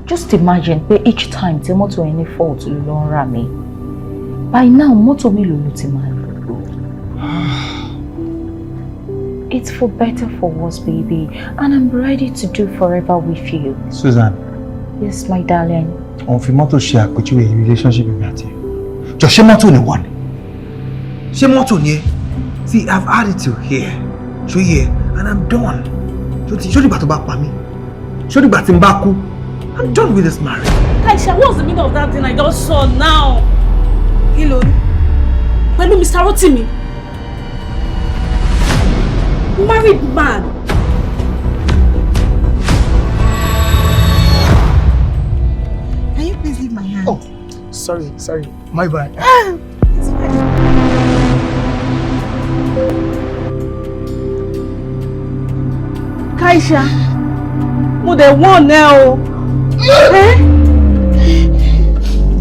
Just imagine pé each time tí mọ́tò yẹn ní fault ló lọ ń rà mí. By now, mọ́tò mélòó ló ti máa lò lò? It's for better, for worse, baby, and I'm ready to do forever with you. Susan. Yes, my darling. Òun fi mọ́tò ṣe àpèjúwe relationship mi àti ẹ̀. Jọ, ṣé mọ́tò ni wọ́n ni? Ṣé mọ́tò ni ẹ? See, I've had it till here. Ṣó yẹ? And I'm done. Ṣó dìgbà tó bá pa mí? Ṣó dìgbà tí n bá kú? I'm done with this marriage. Kaisha, what's the meaning of that thing I just saw now? Kí ló rí? Pẹ̀lú Mr. Rotimi. Married man. Can you please leave my hand? Oh, sorry, sorry. My bad. It's fine. Kaisha, mo dẹ̀ wọ́n ẹ o.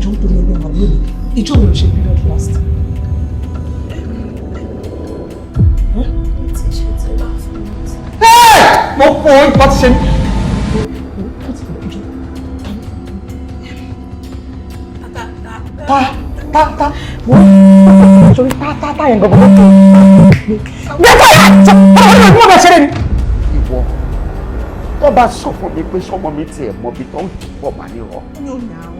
Jọ, ń torí Ọlọ́run, àbúrò mi, ìjọ mi ò ṣe period last? Mo fọ ìpá ti ṣe mí. Ta ta ta, mo torí ta ta ta yẹn gbọgbọ tó. Gbẹ́sẹ̀ yà sọ ọmọ mi mọ̀ bá ṣeré ni. Ìwọ tó bá sọ fún mi pé sọmọ mi tiẹ̀ mọ ibi tó ń kì í bọ̀ mà ní rọ. No, now.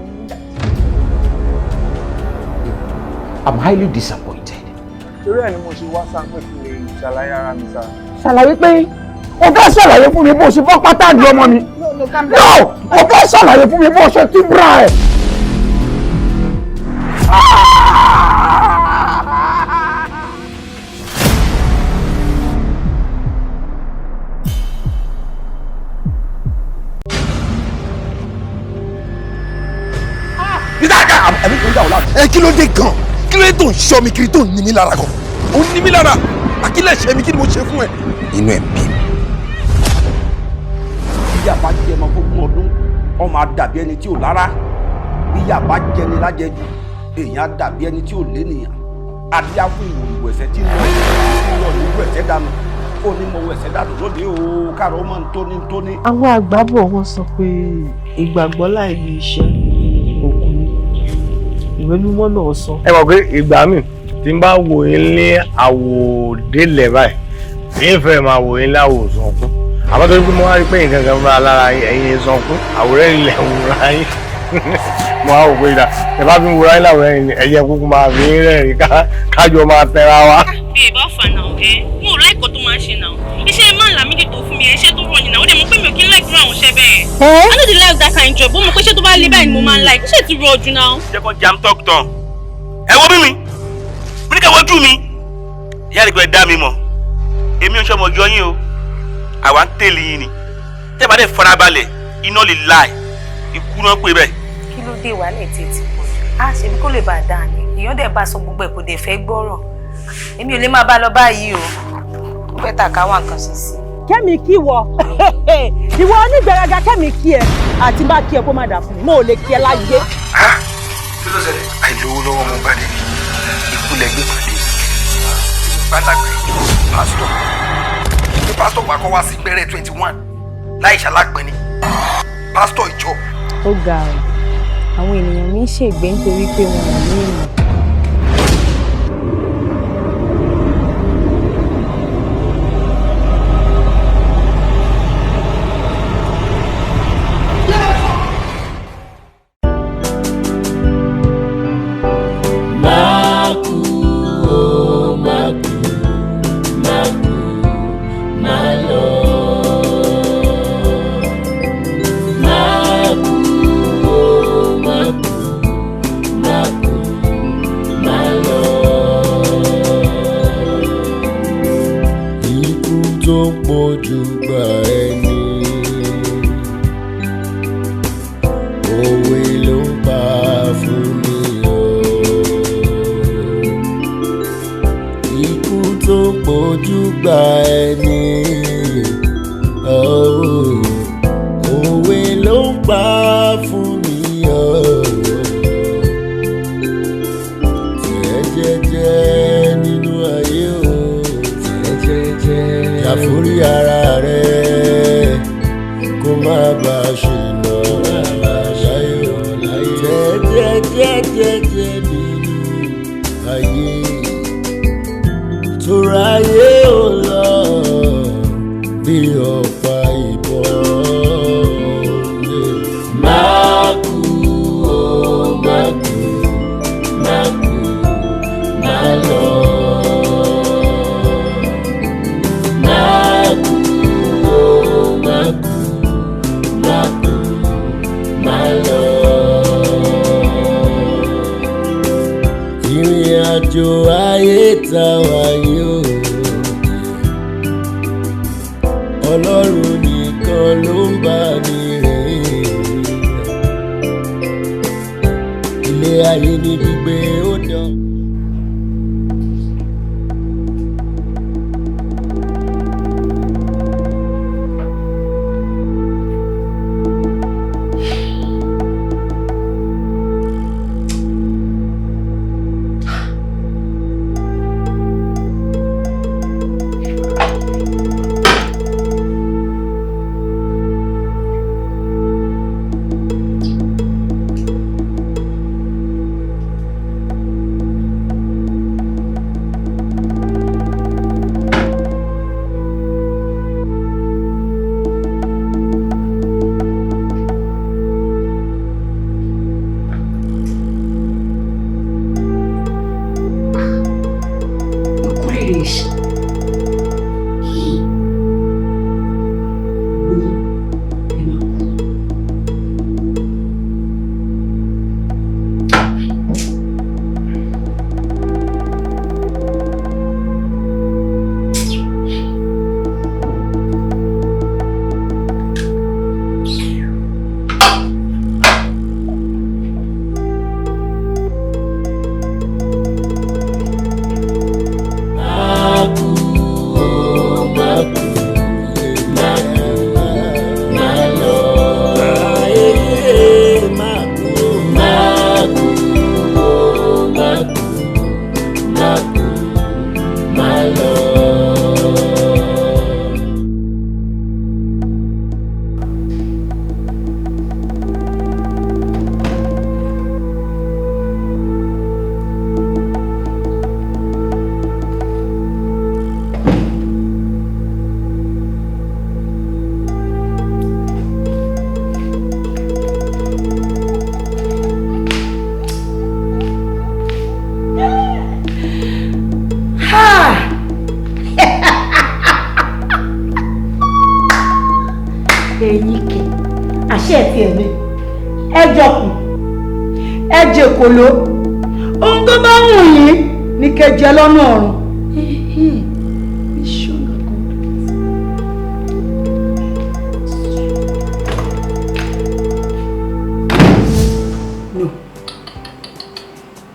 I'm highly disappointed. Torí ẹ̀ ni mo ṣe wá sáà pé kí n lè ṣàlàyé ara mi sáà. Ṣàlàyé pé o fẹ́ ṣàlàyé fún mi bó ṣe fọ́ pátá di ọmọ mi. No, no, calm No, down. o fẹ́ ṣàlàyé fún mi bó ṣe tí bra ẹ̀. Ẹ kí ló dé gan? Kí ló dé tó ń ṣọ́ mi kiri, tó ń ní mi lára gan? Ó ń ní mi lára. Àkílẹ̀ ṣe mi, kí ni mo ṣe fún ẹ? Inú ẹ̀ ń bí mi. Bí bá jẹmọ fógún ọdún, ọmọ á dàbí ẹni tí ò lára. Bí ìyà bá jẹni lájẹjù, èèyàn á dàbí ẹni tí ò lénìyàn. Adíá fún ìwòrìwò ẹ̀sẹ̀ tí ń lọ tí ń lọ nílùú ẹ̀sẹ̀ dànù. Ó ní mo wọ ẹ̀sẹ̀ dànù lóde o, káàrọ̀ ọmọ ntóní ntóní. Àwọn àgbà bọ̀, wọ́n sọ pé ìgbàgbọ́ láì ní iṣẹ́, òkú ni. Ìwé Mímọ́ náà sọ. Ẹ mọ̀ pé ìgbà míì tí n bá wò yín ní àwòdélẹ̀ báyìí, yín fẹ́ máa wò yín láwòsànkún, àmọ́ torí pé mo wá rí pé nǹkan kan bá lára yín, ẹ̀yin sọkún, àwòrán ilẹ̀ wòrán yín, mo wá wò pé ìdá ẹ bá fi ń wòrán yín láwòrán yín, ẹ̀yẹ kúkú máa fi ń rẹ́rìn kájọ máa tẹra wa. Babe, how far now, eh? Mo ò like nǹkan tó máa ń ṣe now. Iṣẹ́ máa ń Lámídì tó fún mi, iṣẹ́ tó rọ̀ ni now. Ó dẹ̀ mọ̀ pé mi ò kí ń like irú àwọn iṣẹ́ bẹ́ẹ̀. I no dey like that kind job. Ó mọ̀ pé iṣẹ́ tó bá le báyìí ni mo máa ń like. Iṣẹ́ ti rọ̀ jù now. Jẹ́ kó jam talk tán. Ẹ wo bí mi, mo ní ká wojú mi. Ìyá rẹ̀ pé dá mi mọ̀. Èmi ò ń ṣọmọ ọjọ́ yín o. Àwa ń tẹ̀lé yín ni. Tẹ́ bá dẹ̀ farabalẹ̀, iná lè láì. Ikú náà pé bẹ́ẹ̀. Kí ló dé? Wàhálà ẹ̀ tí ti pọ̀ jù á. Ṣebí kó lè bá a dáa ni. Èèyàn dẹ̀ bá a sọ gbogbo ẹ̀, kò dẹ̀ fẹ́ gbọ́rọ̀. Èmi ò lè máa bá a lọ báyìí o. Ó fẹ́ tà ká wá nǹkan ṣe sí i. Kẹ́mi kí wọ ìwọ onígbéraga, kẹ́mi kí ẹ àti bá kí ẹ kó má dà fún mi, mo ò lè kí ẹ láyé. Kí ló ṣẹlẹ̀? Àìlówó lọ́wọ́ mo bá dé ní ikú lẹ́gbẹ́ pàdé pátákì. Pásítọ̀ ní pásítọ̀ wa kọ́ wá sí gbẹ́rẹ́ 21 láì ṣalápẹ́ni pásítọ̀ ìjọ. Ó ga ọ, àwọn ènìyàn mi ń ṣègbé nítorí pé wọn ò ní ìmọ̀. Mákù ó mákù mákù má lọ. Mákù ó mákù mákù má lọ. Ikú tó ń pojú gba ẹni, òwe ló ń pa fún mi o. Ikú tó ń pojú gba ẹni. ara rẹ̀ kó má bàa ṣìnà láyé jẹ́jẹ́jẹ́jẹ́ nínú ayé tóráyé ò lọ bí ọ̀pá ìbọn. Má kú o, má kú, má kú, má lọ. Má kú o, má kú, má kú, má lọ. Ìrìn àjò ayé tá wà yìí o, Ọlọ́run nìkan ló ń bá ní rìn. Ilé ayé ní gbígbé ó dán. Ẹ̀yin kẹ àṣẹ ẹ tiẹ̀ ni ẹ jọkùn ẹ jèkòló ohun tó bá wù yín ní kẹjẹ lọ́nà ọ̀run. No,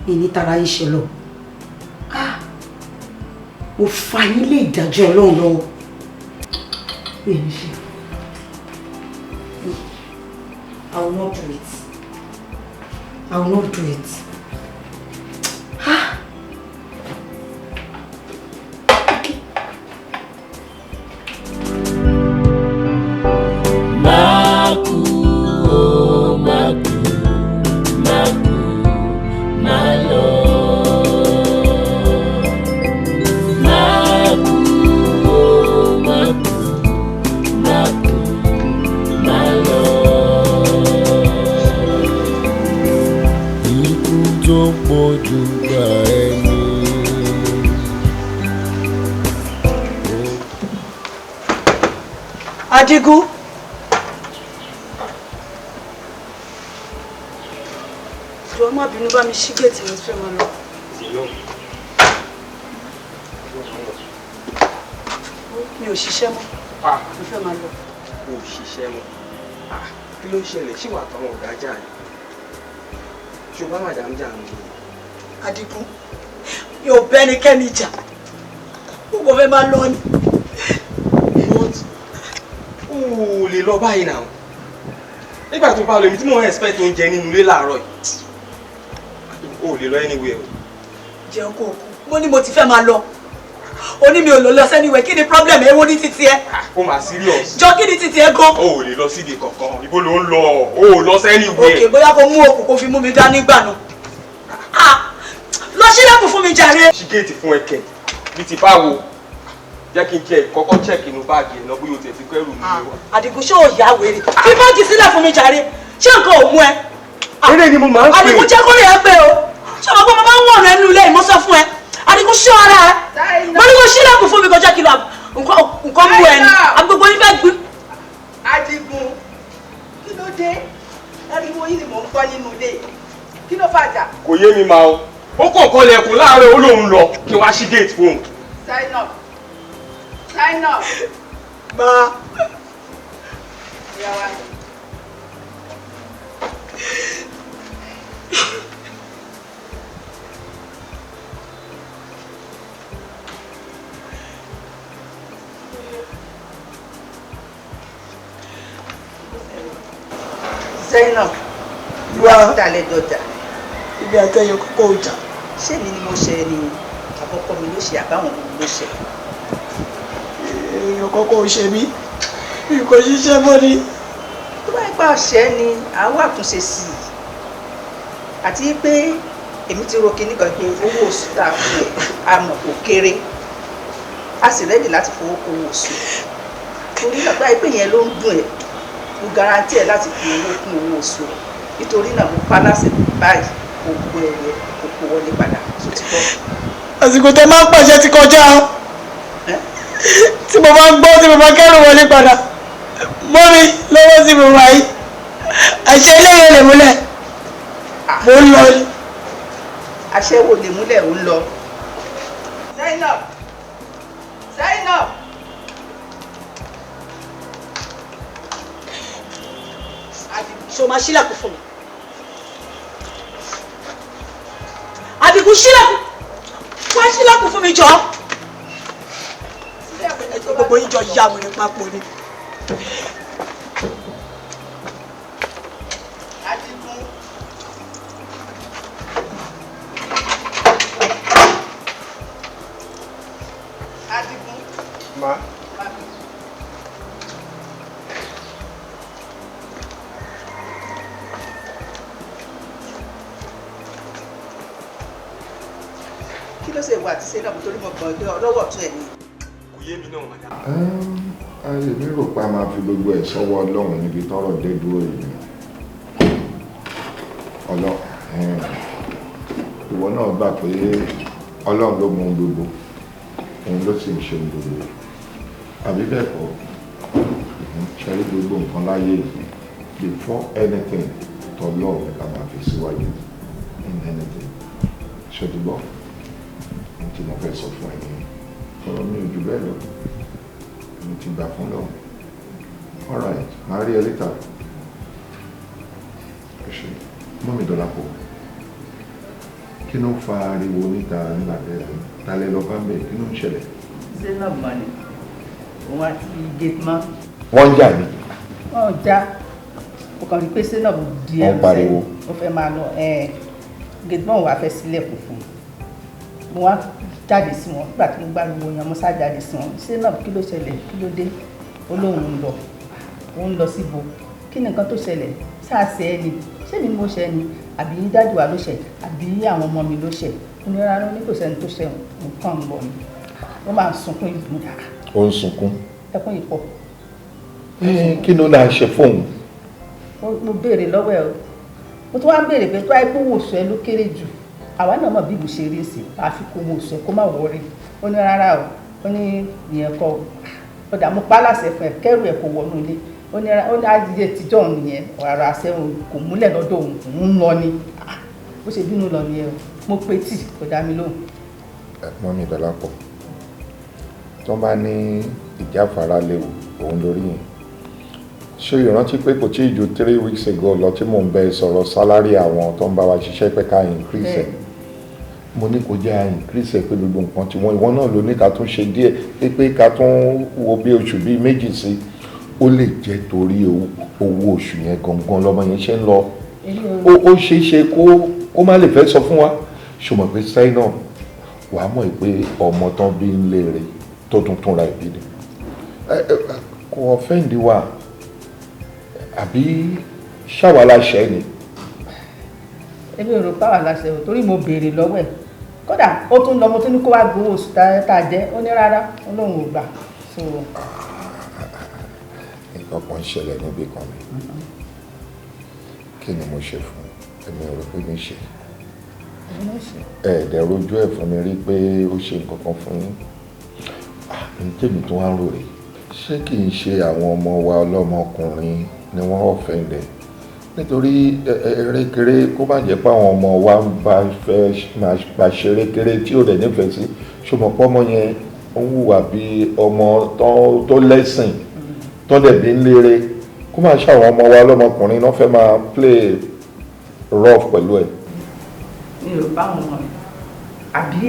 mi ní tara yín ṣe lọ. Mo fa yín lé ìdájọ́ Ọlọ́run lọ́wọ́. Mi ní ṣe. I will not do it. I will not do it. Ah. Má kú o, má kú, má kú, má lọ. Má kú o, má kú, má kú, má lọ. Ikú tó pọ̀jù gbà ẹni. Adigun. Jọ̀ọ́ má bínú, bá mi ṣí géètì, mo fẹ́ máa lọ. Mi ò ṣiṣẹ́ mọ́. Mo fẹ́ máa lọ. Kò ṣiṣẹ́ mọ́. Kí ló ń ṣẹlẹ̀? Ṣé wàá tọmọ ọ̀gá jà ni? Ṣùgbọ́n màdàm jà ń lò. Adigun, mi ò bẹ́nikẹ́ni jà. Mo kò fẹ́ máa lọ ni. But o ò lè lọ báyìí náà. Nígbà tó bá lọ, èmi tí mò ń expect oúnjẹ nínú ilé láàárọ̀ yìí. O ò lè lọ anywhere o. Jẹun kó o kú. Mo ní mo ti fẹ́ máa lọ. O ní mi ò lọ lọ sẹ́niwẹ̀, kí ni problem ẹ wo ní títí ẹ? Ó mà serious. Jọ, kí ni títí ẹ gan? O ò lè lọ síbi kankan, ibo ló ń lọ? O ò lọ sẹ́niwẹ̀. Òkè, bóyá kó mú okùn kó fi mú mi dání gbà náà. Ah, lọ sílẹ̀kùn fún mi jàre. Ṣí géètì fún ẹ kẹ̀ bí ti báwo? Jẹ́ kí n jẹ́ kọ́kọ́ check inú báàgì ẹ̀ náà, bóyá o tẹ̀ ti kẹ́rù mi wá. Àdìgún, ṣé ò yá wèrè? Fi báàgì sílẹ̀ fún mi jàre, ṣé nǹkan ò mú ẹ? Eré ni mo máa ń pè. Àdìgún, jẹ́ kó lè ẹ pé o. Ṣé ọmọ pé mo máa ń wọ̀n rẹ nínú ilé ìmọ̀sọ́ fún ẹ? Àdìgún, ṣọ́ ara ẹ. Mo ní kó sílẹ̀kùn fún mi kọjá kí lọ, nǹkan mú ẹ ni agbègbè yín fẹ́ gbé. Adigun, kí ló dé? Ariwo yìí ni mò ń gbọ́ nínú ilé, kí ló fàjà? Kò yé mi ma o. Ó kàn kọlẹ̀kùn láàárọ̀, ó lóun lọ, kí n wá ṣí géètì fóun. Sign up, sign up. Ma. Ìyá wa. Zainab, Wá. Dalẹ̀ dọjà. Ibi àtẹ̀yìn kókó ọjà. Ṣé mi ni mo ṣe ni, àkọ́kọ́ mi ló ṣe, àbáwọn ọmọ mi ló ṣe? Èèyàn kọ́kọ́ ò ṣe mí, nǹkan ṣiṣẹ́ mọ́ ni. Tó bá ipá ọ̀ṣẹ́ ni, à ń wá àtúnṣe sí i. Àti pé èmi ti ro kinní kan pé owó oṣù tá a fún ẹ, a mọ̀ kò kéré. A sì ready láti fowó kó owó oṣù. Torí náà, báyìí pé yẹn ló ń dùn ẹ̀, mo guarantee ẹ̀ láti fi owó kún owó oṣù ẹ̀. Nítorí náà, mo pa láṣẹ báyìí, kó gbé ẹrù ẹ, kó kó wọlé padà tó ti bọ́. Àsìkò tẹ máa ń pàṣẹ ti kọjá o. Tí mo bá ń gbọ́ tí mo bá kẹ́rù wọlé padà mọ́ mi lọ́wọ́ tí mo wà yìí, àṣẹ eléyìí lè múlẹ̀, mo ń lọ ni. Aṣẹ́wó lè múlẹ̀, ó ń lọ. Zainab, Zainab. Ṣo máa ṣílẹ̀kùn fún mi? Àdìgún, ṣílẹ̀kùn, wá ṣílẹ̀kùn fún mi jọ. Gbogbo yín jọ yá mi ní pápó ni. Adigun. Adigun. Ma. Kí ló ṣe ìwà àti Zainab, torí mo gbọ́n pé ọlọ́wọ́ ọ̀tún ẹ̀ ni? Kò yé mi náà, madam. Èmi rò pé a máa fi gbogbo ẹ̀ sọ́wọ́ Ọlọ́run níbi tọ́rọ̀ dé dúró yìí. Ìwọ náà gbà pé Ọlọ́run ló mọ ohun gbogbo, òun ló sì ń ṣe ohun gbogbo, àbí bẹ́ẹ̀ kọ́? Ṣe rí gbogbo nǹkan láyé yìí, before anything, tọ́lọ́run ká máa fi síwájú in anything. Ṣètìgbọ́ ohun tí mo fẹ́ sọ fún ẹ nìyẹn. Ọ̀rọ̀ mi ò jù bẹ́ẹ̀ lọ, mo ti gbà fún lọ́wọ́. All right, màá rí ẹ later. Ẹ ṣe mọ́mí Dọ́lápọ̀. Kí ló ń fa ariwo níta nígbà tẹ́lẹ̀ talẹ́ lọ bá ń bẹ̀? Kí ló ń ṣẹlẹ̀? Zainab mà ní, òun àti gateman. Wọ́n ń jà ní. Wọ́n ò já, mo kàn rí pé Zainab di Wọ́n ẹrù pariwo. sẹ́yìn, ó fẹ́ máa lọ. Gateman wà fẹ́ sílẹ̀kùn fún un. Mo wá jáde sí wọn nígbà tí mo gbárùwò yẹn, mo sá jáde sí wọn. Zainab, kí ló ṣẹlẹ̀? Kí ló dé? Ó lóun ń lọ. Òun lọ síbo? Kí ni nǹkan tó ṣẹlẹ̀? Sáàsì ẹ ni, ṣé mi ni mo ṣe ni, àbí dájú wa ló ṣe, àbí àwọn ọmọ mi ló ṣe? Ó ní rárá, ó ní kò sẹ́ni tó ṣe, nǹkan ń lọ ni. Ó máa ń sunkún ìlú dára. Ó ń sunkún. Ẹkún yìí pọ̀. Kí ló náà ṣe fóun? Mo béèrè lọ́wọ́ ẹ o. Mo tún wá ń béèrè pé tó àìkú wò sọ ẹ ló kéré jù, àwa náà mọ̀ bí ìlú ṣe rí sí, àfi kó wò sọ ẹ kó má wọrí. Ó ní rárá o, ó ní ìyẹn kọ́ o. Ọ̀dà, mo pa á láṣẹ fún ẹ, kẹ́rù ẹ kò wọnú ilé. Ó ní adìyẹ tíjọ́ òun nìyẹn, ọ̀rọ̀ àṣẹ òun kò múlẹ̀ lọ́dọ̀ òun, òun ń lọ ni. Ah, bó ṣe bínú lọ nìyẹn o. Mo pe tí kò dá mi lóhùn. Mọ́mí Dọ́lápọ̀, tó bá ní ìjáfara léwu, òun lórí yẹn. Ṣé ìrántí pé kò tí ì ju 3 weeks ago lọ tí mò ń bẹ sọ̀rọ̀ salary àwọn tó ń bá wa ṣiṣẹ́ pé ká increase ẹ̀? Mo ní kò jẹ́ à increase ẹ̀, pé gbogbo nǹkan tí wọ́n, ìwọ náà ló ní ká tún ṣe díẹ̀, pé ká tún wo bí oṣù bíi 2 sí. Ó lè jẹ́ torí owó oṣù yẹn gangan lọ́mọ yẹn ṣe ń lọ. Ó ṣeé ṣe kó má lè fẹ́ sọ fún wa. Ṣùgbọ́n pé Zainab Wàá mọ̀ pé ọmọ tán bí ń léèrè tó tuntun ra ìbí ni. Kò offend wa, àbí ṣáwa la ṣẹ́ ni? Èmi ò rò páwà láṣẹ o, torí mo béèrè lọ́wọ́ ẹ̀. Kódà ó tún lọ, mo tún ní kó wá gbowó oṣù tá a jẹ́, ó ní rárá, ó lóun ò gbà. So Nǹkan kan ń ṣẹlẹ̀ níbì kan ni. Kí ni mo ṣe fún? Èmi ò rò pé mi ṣe. Èmi náà ṣe. Ẹ̀ẹ́dẹ̀ rojú ẹ̀ fún mi rí pé ó ṣe nǹkan kan fún yín. Ní tèmi tó wá ń rò rèé, ṣé kì í ṣe àwọn ọmọ wa ọlọ́mọkùnrin ni wọ́n offend ẹ̀? Nítorí erékeré, kó má jẹ́ pé àwọn ọmọ wa ń bá fẹ́ máa bá ṣerékeré tí ò dẹ̀ nífẹ̀ẹ́ sí. Ṣùgbọ́n pọ́mọ yẹn ó ń hùwà bí ọmọ tó lẹ́sìn, tó dẹ̀ bí ń léere, kó má ṣe àwọn ọmọ wa ọlọ́mọkùnrin náà fẹ́ máa play rough pẹ̀lú ẹ̀. Mi ò bá wọn mọ̀ àbí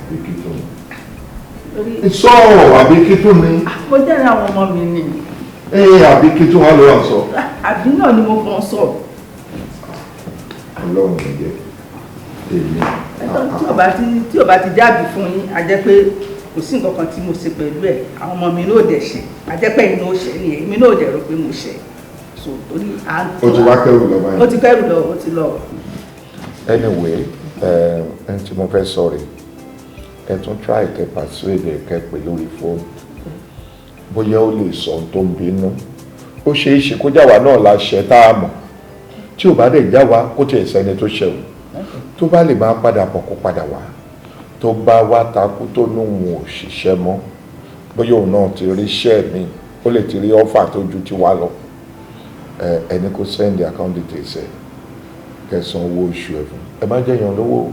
Àbí kí tó ni? Torí Sọ̀rọ̀, àbí kí tó ni? Mo jẹ́rìí àwọn ọmọ mi ni. Ee, àbí kí tó wá ló wà sọ? Àbí náà ni mo kàn sọ. Ọlọ́run ní jẹ́ èmi. Tí ò bá ti jáàbì fún yín, a jẹ́ pé kò sí nǹkan kan tí mo ṣe pẹ̀lú ẹ̀. Àwọn ọmọ mi náà dẹ̀ ṣe, a jẹ́ pé inú ó ṣe nìyẹn. Èmi náà dẹ̀ rò pé mo ṣe, so torí à ń. Ó ti wá kẹ́rù lọ báyìí? Ó ti kẹ́rù lọ, ó ti lọ. Anyway, ẹni tí mo fẹ́ sọ rèé, ẹ tún try kẹ́ persuade ẹ, kẹ́ pè lórí fóònù, bóyá ó lè sọ ohun tó ń bínú. Ó ṣeé ṣe kó jáwa náà la ṣe tá a mọ̀. Tí ò bá dẹ̀ já wa, kó tiẹ̀ sẹ́ni tó ṣẹ̀ o, tó bá lè máa padà bọ̀, kó padà wá. Tó bá wá takú, tó lóun ò ṣiṣẹ́ mọ́, bóyá òun náà ti rí iṣẹ́ mi, ó lè ti rí offer tó ju tiwa lọ. Ẹni kó send account details ẹ, kẹsàn owó oṣù ẹ fún ẹ. Má jẹ́ yàn lówó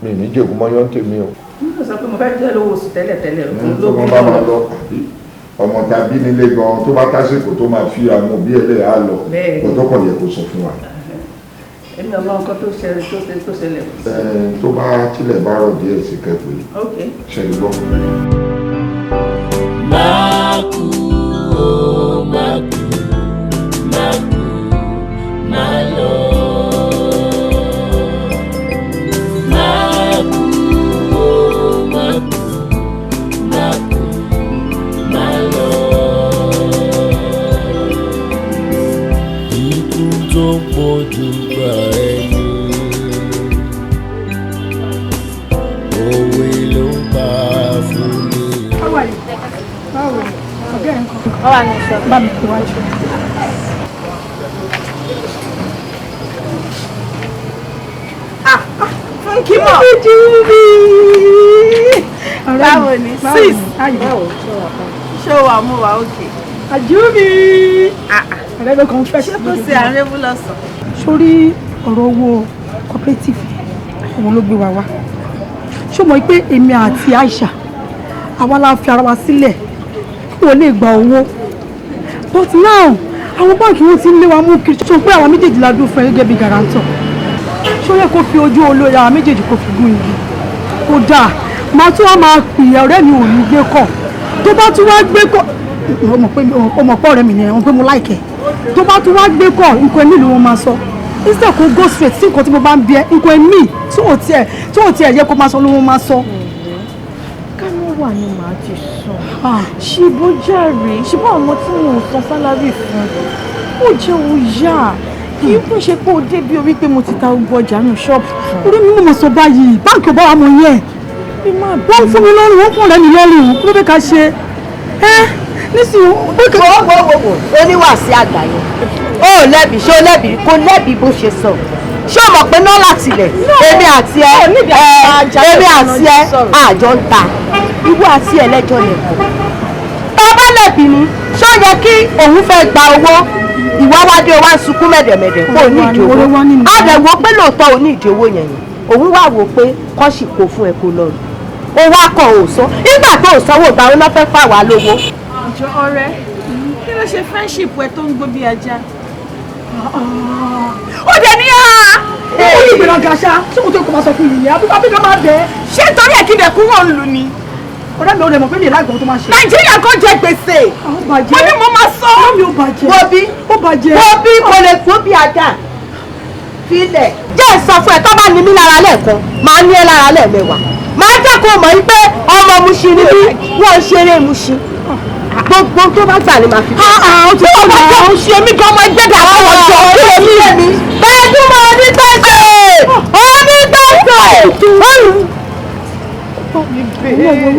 mi ní jègún mọ́yọ́ ń tèmi o. N kò sọ pé mo fẹ́ jẹ́ lówó oṣù tẹ́lẹ̀ tẹ́lẹ̀, òun ló Tó bí bá máa lọ, àbí ọmọ tàbí nílé gan, tó bá tásìkò tó máa fi àwọn òbí ẹ̀ lẹ̀ á lọ. Bẹ́ẹ̀ni. Kò tó kàn yẹ kó sọ fún wa. Èmi ọmọ nǹkan tó ṣẹlẹ̀ tó ṣẹlẹ̀. Ẹ, tó bá tilẹ̀ bá rọ̀ díẹ̀ sí, kẹ́pẹ́. Ok. Ṣẹlẹ̀ gbọ́. Mákù ó mákù mákù má lọ. Mákù ó mákù mákù má lọ. Ikú tó pọ̀jù gbà ẹni, òwe ló ń pa fún mi. How are you? Báwo ni? Ọ̀gá ẹ̀ ń kọ́. Ó wà ní ṣọ́ọ̀bù. Bá mi pè wájú. Fúnkí mọ̀. Báwo ni? Sis. Ṣé o wà mú wa òkè? Àjúbí! Ọ̀rẹ́ mi kan fẹ́. Ṣé kò sí àrẹ́bù lọ́sàn? Sórí ọ̀rọ̀ owó cooperative, òun ló gbé wa wá. Ṣé o mọ̀ pé èmi àti Aisha, àwa la fi ara wa sílẹ̀ kí wọ́n lè gba owó? But now, àwọn báńkì wọn ti ń lé wa mú kiri. Ṣé o pé àwọn méjèèjì la dúró fún ẹ gẹ́gẹ́ bí guarantor? Ṣé ó yẹ kó fi ojú olórí àwọn méjèèjì kó fi gún igi? Kó dáa, màá tún wá máa pè é, ọ̀rẹ́ mi ò ní gbé kọ̀. Tó bá tún wá gbé kọ̀, ó mọ̀ pé ọ̀rẹ́ mi ni ẹ̀, wọ́n pé mo like ẹ̀. Tó bá tún wá gbé kọ̀, nǹkan ẹ̀mí ló wọ́n máa sọ. Instead kó go straight sí nǹkan tí mo bá ń bí ẹ, nǹkan ẹ̀mí tí ò tiẹ̀ yẹ kó máa sọ ló wọ́n máa sọ. Kánú wà ní màá ti sùn. Ṣe bó jàre, ṣe bó àwọn tí mò ń san salary fún, ó jẹ́ ó yá. Kì í kún ṣe pé ó dé bí orí pé mo ti ta gbogbo ọjà nù ṣọ́ọ̀bù tán. Orí mi mọ̀ sọ báyìí, báńkì ò bá wa mọ̀ yẹn. Wọ́n fún mi lọ́rùn, wọ́n fún ọ̀rẹ́ mi lọ́rùn, kí ló fẹ́ ká ṣe? Ẹ́ nísìnyí. Wo wo wo wo, oníwàásí àgbáyé, ó lẹ́bi. Ṣé ó lẹ́bi? Kò lẹ́bi. Bó ṣe sọ, ṣé o mọ̀ pé náà láti ilẹ̀, èmi àti ẹ, èmi àti ẹ àjọ ń ta, ìwọ àti ẹlẹ́jọ́ lẹ̀kọ́. Tá a bá lẹ́bi ni, ṣé ó yẹ kí òun fẹ́ gba owó, ìwọ wá dé, wá ń sunkún mẹ̀dẹ̀mẹ̀dẹ̀ kó o ní ìdí owó? Á dẹ̀ wo pé lóòótọ́ o ní ìdí owó yẹn ni. Òun wá wò pé kọ́ sì kó fún ẹ kó lọ rù, ó wá kọ̀ ò sọ. Nígbà tó ò sanwó, ìgbà wọn náà fẹ́ fà wá lówó? Jọ ọ̀rẹ́, kí ló ṣe friendship ẹ tó ń gbó bí ajá? Ó dẹ̀ ní á. Ó ní ìgbéraga ṣá, ṣé mo tó kó máa sọ fún yìí? Àbí ká máa bẹ̀ ẹ́. Ṣé torí ẹ̀ kí dẹ̀ kúrò ń lu ni? Ọ̀rẹ́ mi, ò lè mọ̀ pé mi ì lágbọ̀n tó máa ṣe. Nàìjíríà kan jẹ gbèsè. Ó bàjẹ́. Mo ní mo máa sọ. Ọ̀rẹ́ mi, ò bàjẹ́. Wo bí. Ó bàjẹ́. Wo bí, kò lè gbó bí ajá. Filẹ̀. Jẹ́ ìsọ fún ẹ, tó bá ní mí lára lẹ́ẹ̀kan, máa ní ẹ lára lẹ́ẹ̀mẹ́wàá. Máa jẹ́ kó mọ̀ yí pé ọmọ Mushin ni bí wọ́n ń ṣeré Mushin. Gbogbo tó bá gbà ni màá fi. Ó ti kọ́ ọmọ tó ń ṣe mí gan ọmọ ẹgbẹ́ dà wọ́n jọ kí ló ní èmi. Gbajúmọ̀ onígbèsè onígbèsè.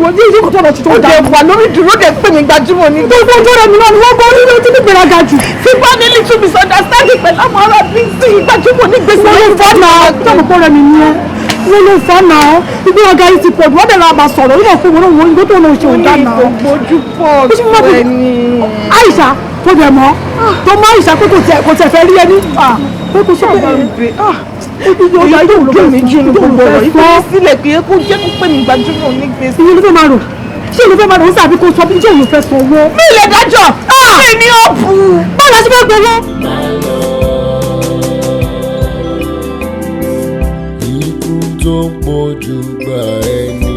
Wọ́n ní ìdíkọ̀ tó lọ sí tó dá. Ó wà lórí dúró dẹ̀ pé mi gbajúmọ̀ ní. Gbogbo ojú rẹ̀ mi náà ni wọ́n gbọ́ orí lójú ní gbéraga jù. Tí bá ní little misunderstanding pẹ̀lú àwọn ará bí sí gbajúmọ̀ ní gbèsè. Wọ́n ló fọ́ náà tọ́mù kọ́ rẹ̀ mi ní ẹ́. Wọ́n ló fọ́ náà ìgbéraga yìí ti pọ̀ jù. Wọ́n dẹ̀ la bá sọ̀rọ̀ wọ́n fún wọn wọn ìgbó tó lọ ṣe òǹdà náà. Ojú pọ̀ ẹni. Àìsà tó dẹ̀ mọ́ tó mọ́ Àìsà pé kò tiẹ̀ fẹ́ rí ẹni. Pé kò sọ pé èyí tó dùn mí jù ní gbogbo ọ̀rọ̀ yìí kò ní sílẹ̀ kí kó jẹ́ kó pè mí gbajúmọ̀ ní gbèsè. Ìyẹn ló fẹ́ máa rò ṣé ìlú fẹ́ máa rò ó sàbí kó sọ bí jẹ́ òun fẹ́ san owó. Mi lè dájọ́ mi ní ọ̀bù. Báwo la ṣe fẹ́ gbowó. Ikú tó ń pọ̀jù gbà ẹni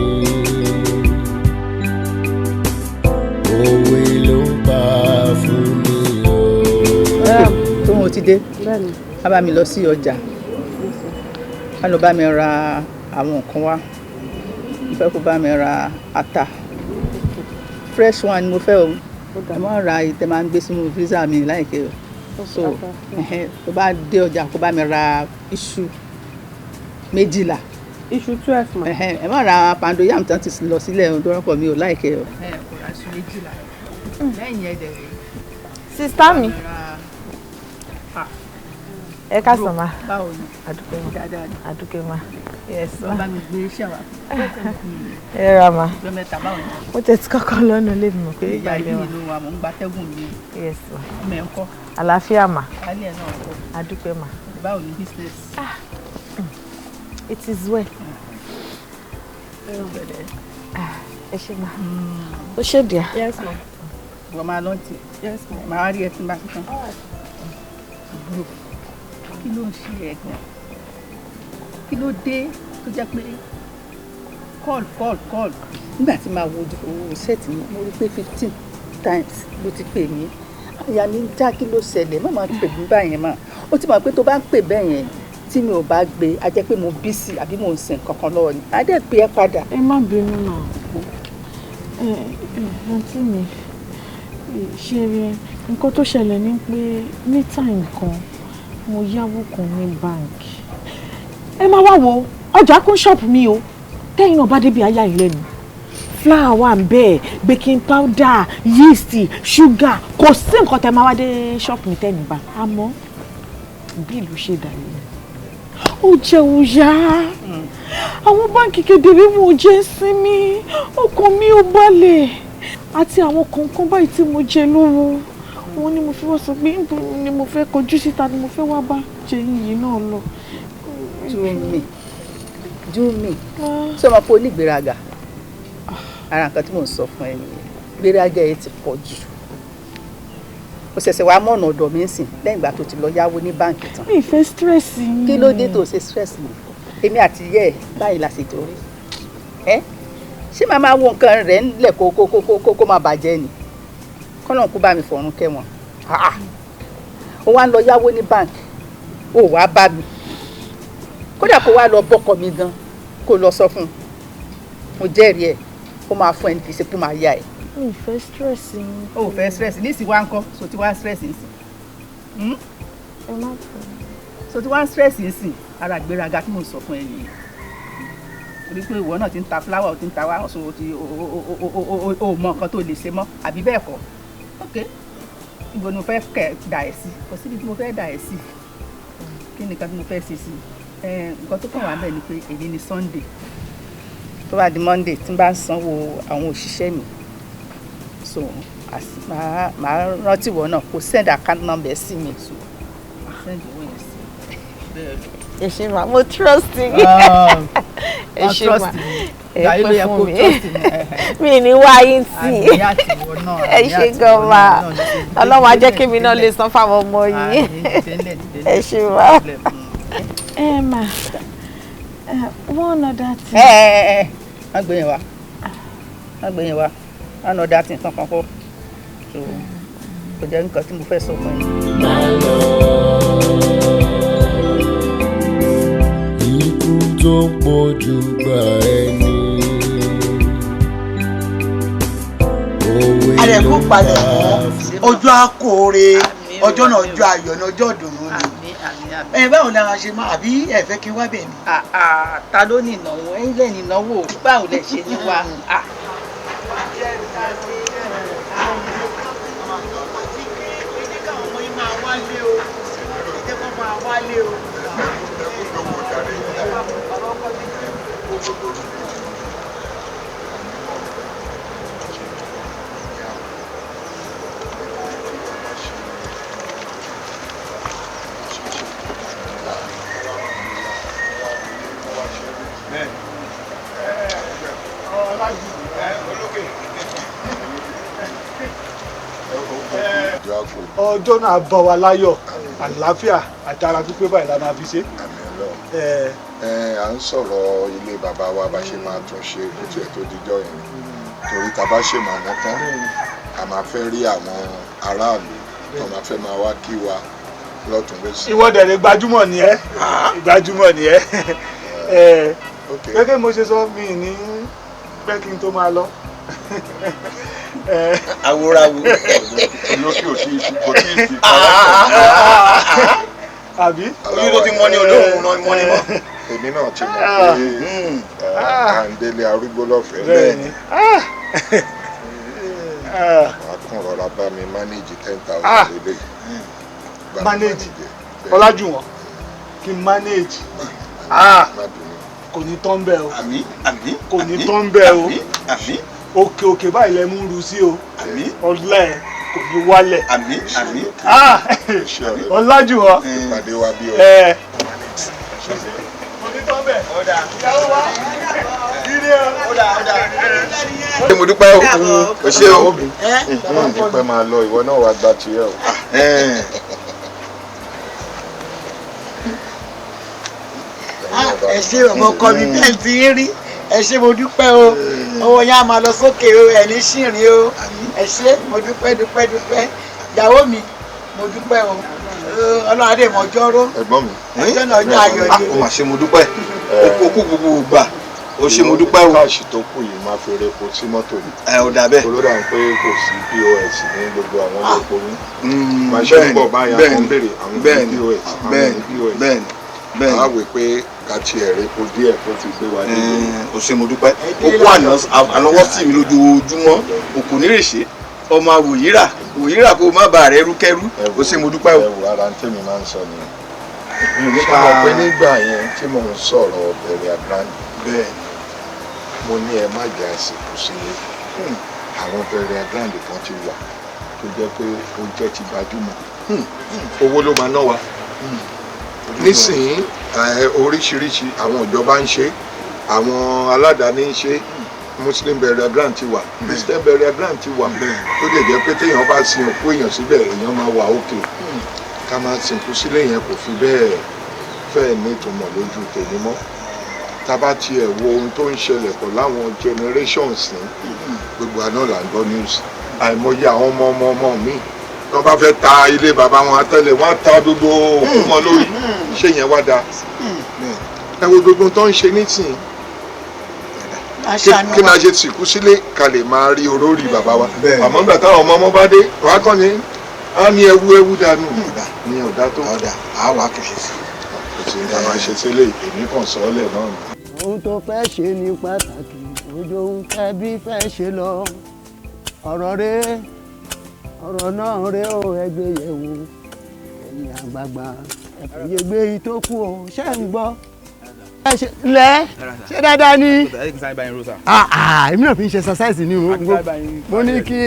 òwe ló ń pa fún mi o. Tó wọn ti dé a bá mi lọ sí ọjà, a lọ bá mi ra àwọn nǹkan wá. Mo fẹ́ kó bá mi ra ata fresh one ni mo fẹ́ o. Ẹ má ra ìtẹ́ máa ń gbé sínú freezer mi láìpẹ́ o. So tó bá dé ọjà kó bá mi ra iṣu 12. Iṣu 12 ma. Ẹ má ra pando yam tán ti lọ sílẹ̀ o, dọ́rọ́pọ̀ mi ò láìpẹ́ o. Ẹ kò ra iṣu 12 lẹ́yìn ẹ̀dẹ̀ rẹ̀. Sista mi. Ẹ káàsán ma. Báwo ni? Àdúpẹ́ ma. Dáadáa ni. Àdúpẹ́ ma. Yes ma. Bá mi gbé iṣẹ́ wa. Ẹ ra ma. Ọjọ́ mẹ́ta báwo ni? Mo tẹ̀ tí kọ́kọ́ lọ́nà lé mi mọ̀ pé Ìyá ìgbàlẹ̀ wa. ìlú wa mò ń gbatẹ́gùn mi. Yes ma. Ọmọ ẹ̀ ń kọ́. Àlàáfíà ma. Alẹ́ ẹ̀ náà kọ́. Àdúpẹ́ ma. Báwo ni business? It is well. Ẹ ṣé ma. Ó ṣe díẹ̀. Yes ma. Wọ́n máa lọ́ntì. Yes ma. Màá rí ẹ tí n bá tán. Àbúrò, kí ló ń ṣe ẹ gan? Kí ló dé tó jẹ́ pé call call call? Nígbà tí màá wo owó sẹ́ẹ̀tì mi, mo rí pé 15 times ló ti pè mí. Àyà mi ń já, kí ló ṣẹlẹ̀? Má máa pè mí báyẹn mà. Ó ti mọ̀ pé tó bá ń pè bẹ́ẹ̀ yẹn tí mi ò bá gbé, a jẹ́ pé mo bísí àbí mo ń sin kankan lọ́wọ́ ni. Á dẹ̀ pè é padà. Ẹ má bínú mà. Ẹ àǹtí mi, ṣe rí nǹkan tó ṣẹlẹ̀ ni pé ní time kan mo yáwó kan ní báǹkì. Ẹ má wá wo ọjà kún ṣọ́ọ̀bù mi o, tẹ́yìn náà bá débi ayá yìí lẹ́nu. Flour wà ń bẹ́ẹ̀, baking powder, yeast, sugar, kò sí nǹkan tẹ́ máa wá dé ṣọ́ọ̀bù mi tẹ́yìn bá. Àmọ́ bí ìlú ṣe dà yìí, ó jẹun yá. Àwọn báǹkì kedere mo jẹ́ sinmi, ọkàn mi ò balẹ̀. Àti àwọn kọ̀ọ̀kan báyìí tí mo jẹ lówó, òun ni mo fi wá sọ pé níbo ni mo fẹ́ kọjú síta ni mo fẹ́ wá bá jẹ yìí náà lọ. Júmi, ṣé o máa fọ onígbéraga? Ara nǹkan tí mò ń sọ fún ẹ nìyẹn. Gbéraga yẹn ti pọ̀ jù. O ṣẹ̀ṣẹ̀ wá mọ̀nà ọ̀dọ̀ mi ń sìn lẹ́yìn ìgbà tó ti lọ yáwó ní báǹkì tán. Mi ì fẹ́ stress yín. Kí ló dé tó ṣe stress mi? Èmi àti ìyá ẹ̀ báyìí la ṣe torí. Ẹ́ ṣé màá máa wo nǹkan rẹ̀ ńlẹ̀ kó kó kó kó kó máa bàjẹ́ ni? Kọ́nà kó bá mi fọ̀run kẹ́wọ̀n. Ó wá ń lọ yáwó ní báǹkì, ó wá bá mi. Kódà kó wá lọ bọ́kọ mi gan, kó lọ sọ fún un. Mo jẹ́rìí ẹ̀, ó máa fún ẹni kì í ṣe pé máa yá ẹ̀. Mi ì fẹ́ stress yín. O ò fẹ́ stress nísìnyí wá ń kọ́, so ti wá stress nísìnyí. Ẹ má bẹ̀rù. So ti wá stress nísìnyí, ara ìgbéraga tí mò ń sọ fún ẹ nìyẹn. Torí pé ìwọ náà ti ń ta flower, o ti ń ta wá, so o ti o mọ nǹkan tó lè ṣe mọ́, àbí bẹ́ẹ̀ kọ́. Ok, ibo ni mo fẹ́ kẹ̀ dà ẹ̀ sí? Kò síbi tí mo fẹ́ dà ẹ̀ sí. Kí ni nǹkan tí mo fẹ́ ṣe sí? Nǹkan tó kàn wá bẹ́ẹ̀ ni pé èyí ni Sunday. Tó bá di Monday tí n bá ń sanwó àwọn òṣìṣẹ́ mi, so màá rántí ìwọ náà kó send account number sí mi, so send owó yẹn sí. Ẹ ṣé ma, mo trust yín. Ẹ ṣé ma, ẹ pẹ́ fún mi. Mi ní wá yín tì. Ẹ ṣé gan ma, Ọlọ́run á jẹ́ kí mi náà lè san fáwọn ọmọ yín. Ẹ ṣé ma. Ẹ ma, one other thing. Ẹ má gbé yẹn wá, má gbé yẹn wá, one other thing kankan kọ́, so kò jẹ́ nǹkan tí mo fẹ́ sọ fún yín. Ikú tó pọ̀jù gbà ẹni. Àrẹ̀kú palẹ̀ mọ́ ọjọ́ àkóore, ọjọ́ náà ọjọ́ ayọ̀ ní ọjọ́ ìdùnnú ni. Ẹ báwo ni a ṣe máa, àbí ẹ fẹ́ kí n wá bẹ̀ ni? Ta ló ní ìnáwó? Ẹ̀yin lẹ́yìn ìnáwó, báwo lẹ ṣe ní wá? Ọjọ́ náà bá wa láyọ̀, àlàáfíà àtara pípé báyìí la máa fi ṣe. À ń sọ̀rọ̀ ilé bàbá wa bá ṣe máa tún ṣe kó tiẹ̀ tó dijọ́ yẹn, torí ta bá ṣe màná tán a máa fẹ́ rí àwọn aráàlú tó máa fẹ́ máa wá kí wa lọ́tún lọ́sì. Ìwọ dẹ̀ lè gbajúmọ̀ ni ẹ́, gbajúmọ̀ ni ẹ́. Gẹ́gẹ́ mo ṣe sọ, mi ní pẹ́ kí n tó máa lọ. Awúráwú. Olókè ò tí ì fi kò tí ì fi àbí. Ojú tó ti mọ ní olóhùn náà mọ ní mọ. Èmi náà ti mọ̀ pé à ń délé arúgbó lọ́fẹ̀ẹ́. Bẹ́ẹ̀ni. Wàá kàn rọra bá mi manage 10,000 lélẹ̀. Manage Ọlájúwọ̀n kí n manage. Kò ní tán bẹ́ẹ̀ o. Kò ní tán bẹ́ẹ̀ o. Òkè òkè báyìí lẹ mú ru sí o. Ọlá ẹ kò ní wálẹ̀. Ọlájúwọ̀n. Ìpàdé wa bí o. Kò ní tán bẹ́ẹ̀. Ìyàwó wa. Ire o. Mo dúpẹ́ o, o ṣé o. Nípẹ́ máa lọ, ìwọ náà wàá gba tiẹ̀ o. Ẹ ṣé ọmọ ọkọ mi, bẹ́ẹ̀ ti ń rí. Ẹ ṣé, mo dúpẹ́ o. Owó yẹn á máa lọ sókè o, ẹ̀ ní ṣìrìn o. Ẹ ṣé, mo dúpẹ́ dúpẹ́ dúpẹ́. Ìyàwó mi, mo dúpẹ́ o. Ọlọ́run adé mọ̀ ọjọ́ ró. Ẹ̀gbọ́n mi. Ọjọ́ náà ọjọ́ ayọ̀ ni. O mà ṣe, mo dúpẹ́. O kú gbogbo ìgbà. O ṣé, mo dúpẹ́ o. Káàṣì tó kù yìí máa fi repo sí mọ́tò yìí. Ẹ ò dà bẹ́ẹ̀. Olódà ń pé kò sí POS ní gbogbo àwọn olóko yín. Màá ṣe ń bọ̀ báyà kan béèrè àwọn POS. Bẹ́ẹ̀ni bẹ́ẹ̀ni bẹ́ẹ̀ni. A wò pé ká tiẹ̀ repo díẹ̀ kó fi gbé wa délé. O ṣé, mo dúpẹ́. O kú ànáwọ́ sí mi lójoojúmọ́. O kò ní rèṣe. Ọmọ àwòyíra wòyíra kó má bàa rẹ rúkẹ́rú. O ṣé, mo dúpẹ́ o. Ẹ wò, ara ń tèmi máa ń sọ nìyẹn. Ṣé mo pé nígbà yẹn tí mò ń sọ̀rọ̀ bẹ̀rẹ̀ àgbáńdì? Bẹ́ẹ̀ni. Mo ní ẹ má jẹ́ àsìkò sílé. Àwọn bẹ̀rẹ̀ àgbáńdì kan ti wà tó jẹ́ pé ó jẹ́ ti gbajúmọ̀. Owó ló máa ná wa. Nísìnyí oríṣiríṣi àwọn ìjọba ń ṣe, àwọn aládàáni ń ṣe, Muslim burial ground ti wà, Christian burial ground ti wà, tó lè jẹ́ pé téèyàn bá sin òkú èèyàn síbẹ̀ èèyàn máa wà òkè. Ká máa sìnkú sílé yẹn kò fi bẹ́ẹ̀ fẹ́ẹ̀ nítumọ̀ lójú tèmi mọ́. Tá bá tiẹ̀ wo ohun tó ń ṣẹlẹ̀ pọ̀ láwọn generations ní gbogbo àná là ń gbọ́ news. Àìmọye àwọn ọmọ ọmọ ọmọ mi tó bá fẹ́ ta ilé bàbá wọn àtẹ́lẹ̀ wọ́n á ta gbogbo òkú wọn lórí. Ṣé yẹn wá da? Ẹ wo gbogbo tó ń ṣe nísìnyí. Kí ni a ṣe sìnkú sílé ká lè máa rí orórì bàbá wa? Àmọ́ nígbà táwọn ọmọ ọmọ bá dé wàá kàn ní á ní ẹwú ẹwú dànù ní ọ̀dà tó. Ọ̀dà á wàá túnṣe sí. Kò sí ní a máa ṣe sílé, èmi kàn sọ ọ́ lẹ̀ náà ni. Ohun tó fẹ́ ṣe ní pàtàkì, ojú ohun tẹ́bí fẹ́ ṣe lọ. Ọ̀rọ̀ rẹ̀, ọ̀rọ̀ náà rẹ̀ ó ẹgbẹ́ yẹ̀wò. Ẹ̀yin àgbààgbà ẹ̀fọ́yẹ gbé ìtókù o, ṣé ń gbọ́? Lẹ́ ṣé dáadáa ni? Èmi náà fi ń ṣe exercise ni o. Mo ní kí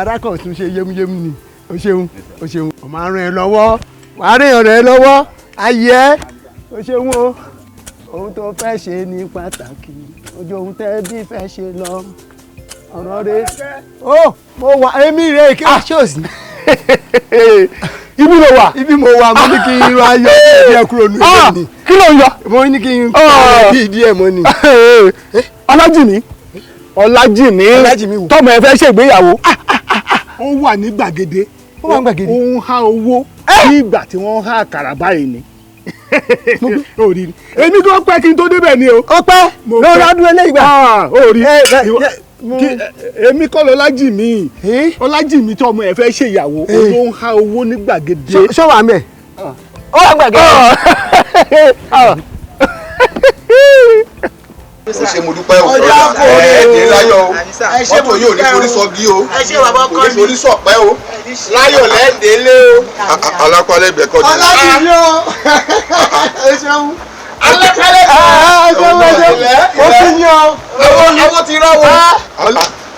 arákọ̀ tún ṣe yémúyémú ni. O ṣeun, o ṣeun. Ọmọ àrùn ẹ lọ́wọ́, wàá rìn ọ̀rẹ́ ẹ lọ́wọ́, ayé ẹ, o ṣeun o. Ohun tó fẹ́ ṣe ní pàtàkì, ojú ohun tẹ́bí fẹ́ ṣe lọ. Ọ̀rọ̀ rẹ̀ ó mo wà, èmi rẹ̀ kí ṣé ò sí. Ibi ló wà. Ibi mo wà, mo ní kí n ra yọ díẹ̀ kúrò nínú ilé mi. Kí ló ń yọ? Mo ní kí n kọ́ bí díẹ̀ mọ́ ni. Ọlájìmí, Ọlájìmí, tọmọ ẹ fẹ́ ṣègbéyàwó. Ó wà ní gbàgede. Ó wà ní gbàgede. Ó ń há owó ní ìgbà tí wọ́n ń há àkàrà báyìí ni. Èmi kò pẹ́ kí n tó débẹ̀ ni o. Ó pẹ́ lórí ọdún eléyìí gbà. Ó rí. Èmi kọ́ lọ́lájìmí. Ọlájìmí tí ọmọ ẹ̀ fẹ́ ṣèyàwó ló ń há owó ní gbàgede. Ṣé wàá mẹ́? Ó wà gbàgede. Ó ṣe mo dúpẹ́ o, ẹ láyọ̀ o, mọ́tò yóò ní forí sọ́gí o, kò ní forí sọ̀pẹ́ o, láyọ̀ lẹ́ẹ̀dẹ́lé o. Alápálẹ̀gbẹ̀ kọ́ ni. Ọlájìmí o, ẹ ṣeun. Alápálẹ̀gbẹ̀ ẹ ṣeun ẹ ṣeun, ó ti yan o. Àwọn ti ráwọ̀.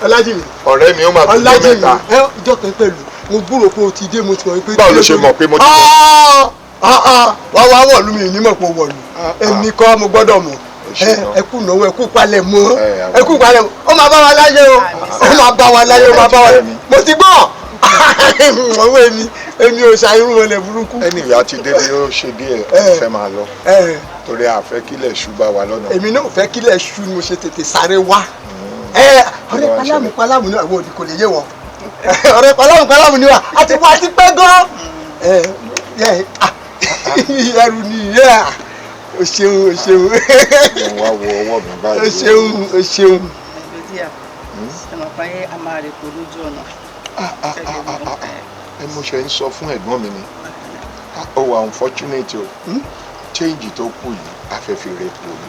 Ọlájìmí. Ọ̀rẹ́ mi ó máa tó jẹ́ mẹ́ta. Ìjọ kan pẹ̀lú, mo gbúrò pé o ti dé, mo ti mọ̀ pé. Báwo ló ṣe mọ̀ pé mo ti dé? Wá wá wọ̀lú mi ní mọ̀ pé o wọ̀lú. Èmi kọ́ mo gbọ́dọ̀ mọ̀. Ẹ kú náwó, ẹ kú palẹ̀ mọ́, ẹ kú palẹ̀ mọ́. Ó máa bá wa láyé o, ó máa bá wa láyé, ó máa bá wa láyé. Mo ti gbọ́. Ọwọ́ èmi, èmi ò ṣàìrú wọlé burúkú. Ẹni ìyá ti dé bí ó ṣe díẹ̀, fẹ́ máa lọ. Torí a fẹ́ kílẹ̀ ṣú bá wa lọ́nà. Èmi náà fẹ́ kílẹ̀ ṣú ni mo ṣe tètè sáré wá. Ọ̀rẹ́ palámù palámù náà àwọn òdì kò lè yé wọn. Ọ̀rẹ́ palámù palámù ni wà, a ti wá ti pẹ́ gan. Ẹrù ni ìyá. O ṣeun, o ṣeun. Mo wá wo ọwọ́ mi báyìí. O ṣeun, o ṣeun. Ẹgbẹ́ díà, ẹ mọ̀ pé a máa rè kó lójú ọ̀nà. Ẹ mo ṣe ń sọ fún ẹ̀gbọ́n mi ni. Ó wà unfortunate o. Change tó kù yìí, a fẹ́ fi rè pò ní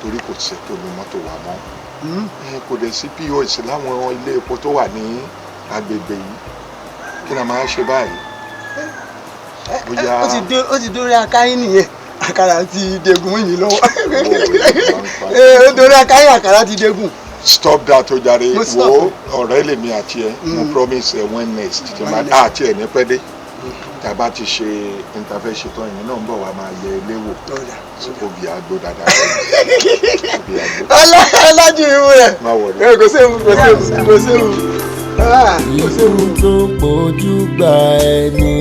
torí kò sí epo ní mọ́tò wa mọ́. Kò dẹ̀ sí POS láwọn ilé epo tó wà ní agbègbè yìí. Kí ni a máa ṣe báyìí? Ó ti dórí akáyín nìyẹn. Àkàrà ti degun yìí lọ́wọ́. Ó dórí akáyín, àkàrà ti degun. Stop that o jàre. Wo ọ̀rẹ́ lèmi àti ẹ, mo promise ẹ when next tí ma àti ẹ ní pẹ́ dé. Tá a bá ti ṣe interface ṣetán, ìyẹn náà ń bọ̀ wá máa yẹ ilé wò. Obì àgbo dáadáa. Ọlájú ìwú rẹ̀. Kò séwu, kò séwu, kò séwu. Kò séwu. Tó pojú gba ẹni,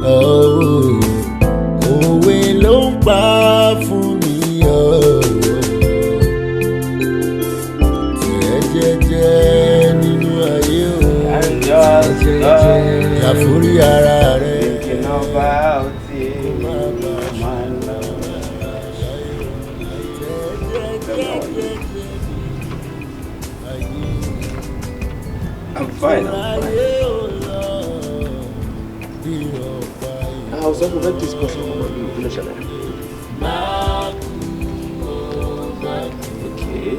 òwe ló ń pa fún mi o. Tẹ̀ jẹ́jẹ́ nínú ayé o. Yàfórí ara rẹ̀. I'm fine, I'm fine. I was also very discussing about you, kí ló ṣẹlẹ̀? Okay.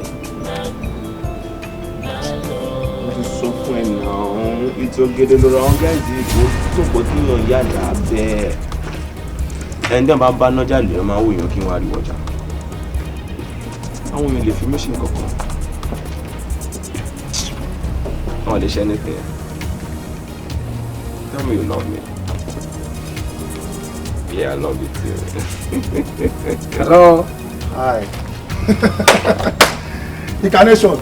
Mo ti sọ fún ẹ náà, ìtògede lóra wọn gáàsì ìbò tó pọ̀ tí yàn yàdà bẹ́ẹ̀. Ẹni tí wọ́n bá bá nájà lè máa wò yàn kí wọ́n á rí wọjà. Àwọn èèyàn lè fi mí ṣe nǹkan kan. Wọ́n lè ṣe anything. Tell me you love me. Yeah, I love you too. Hello. Hi. Incarnation.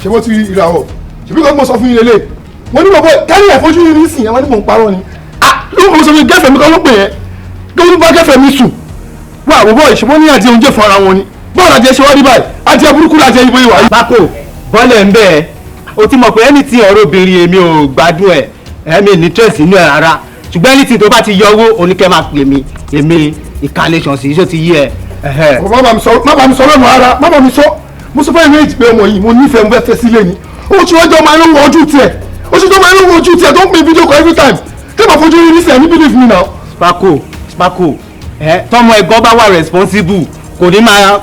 Ṣé wọ́n ti rí ìràwọ̀? Ṣé bí kò mọ̀ sọ fún yín lélẹ̀? Wọ́n ní bọ̀bọ̀ kárí ẹ̀fọ́jú yín nísìnyí, àwọn ní mò ń parọ́ ni. Ló ń sọ fún gẹ́fẹ̀ mi kan ló pè é. Ló ń bá gẹ́fẹ̀ mi sùn. Wá àbọ̀bọ̀ ìṣèwọ́n ní àti oúnjẹ fún ara wọn ni. Bọ́ọ̀lù àti ẹṣẹ́ wá rí báyìí, àti ẹburúkú láti ẹyìn bóyá wà. Bákò, bọ́lẹ̀ ń bẹ́ẹ̀. O ti mọ̀ pé ẹni tí ọ̀rọ̀ obìnrin èmi ò gbádùn ẹ̀, ẹ̀mí ní tírẹ̀sì inú ẹ̀ rárá. Ṣùgbọ́n ẹni tí tó bá ti yọ owó oníkẹ́ máa pè mí, èmi Incarnation sí, iṣó ti yí ẹ. Má bàa mi sọ lọ́nà ara, má bàa mi sọ. Mo sọ fún ẹ̀mí èjì pé ọmọ yìí mo nífẹ̀ẹ́ mo fẹ́ fẹ́ sílé ni. Ó ti wọ́n jọ máa ń wo ojú tiẹ̀. Ó ti jọ máa ń wo ojú tiẹ̀ tó ń pè fídíò call every time. Tí màá fojú rí nísìnyí, believe me now. Sparko, Sparko, ẹ tọmọ ẹ̀gbọ́n bá wà responsible kò ní máa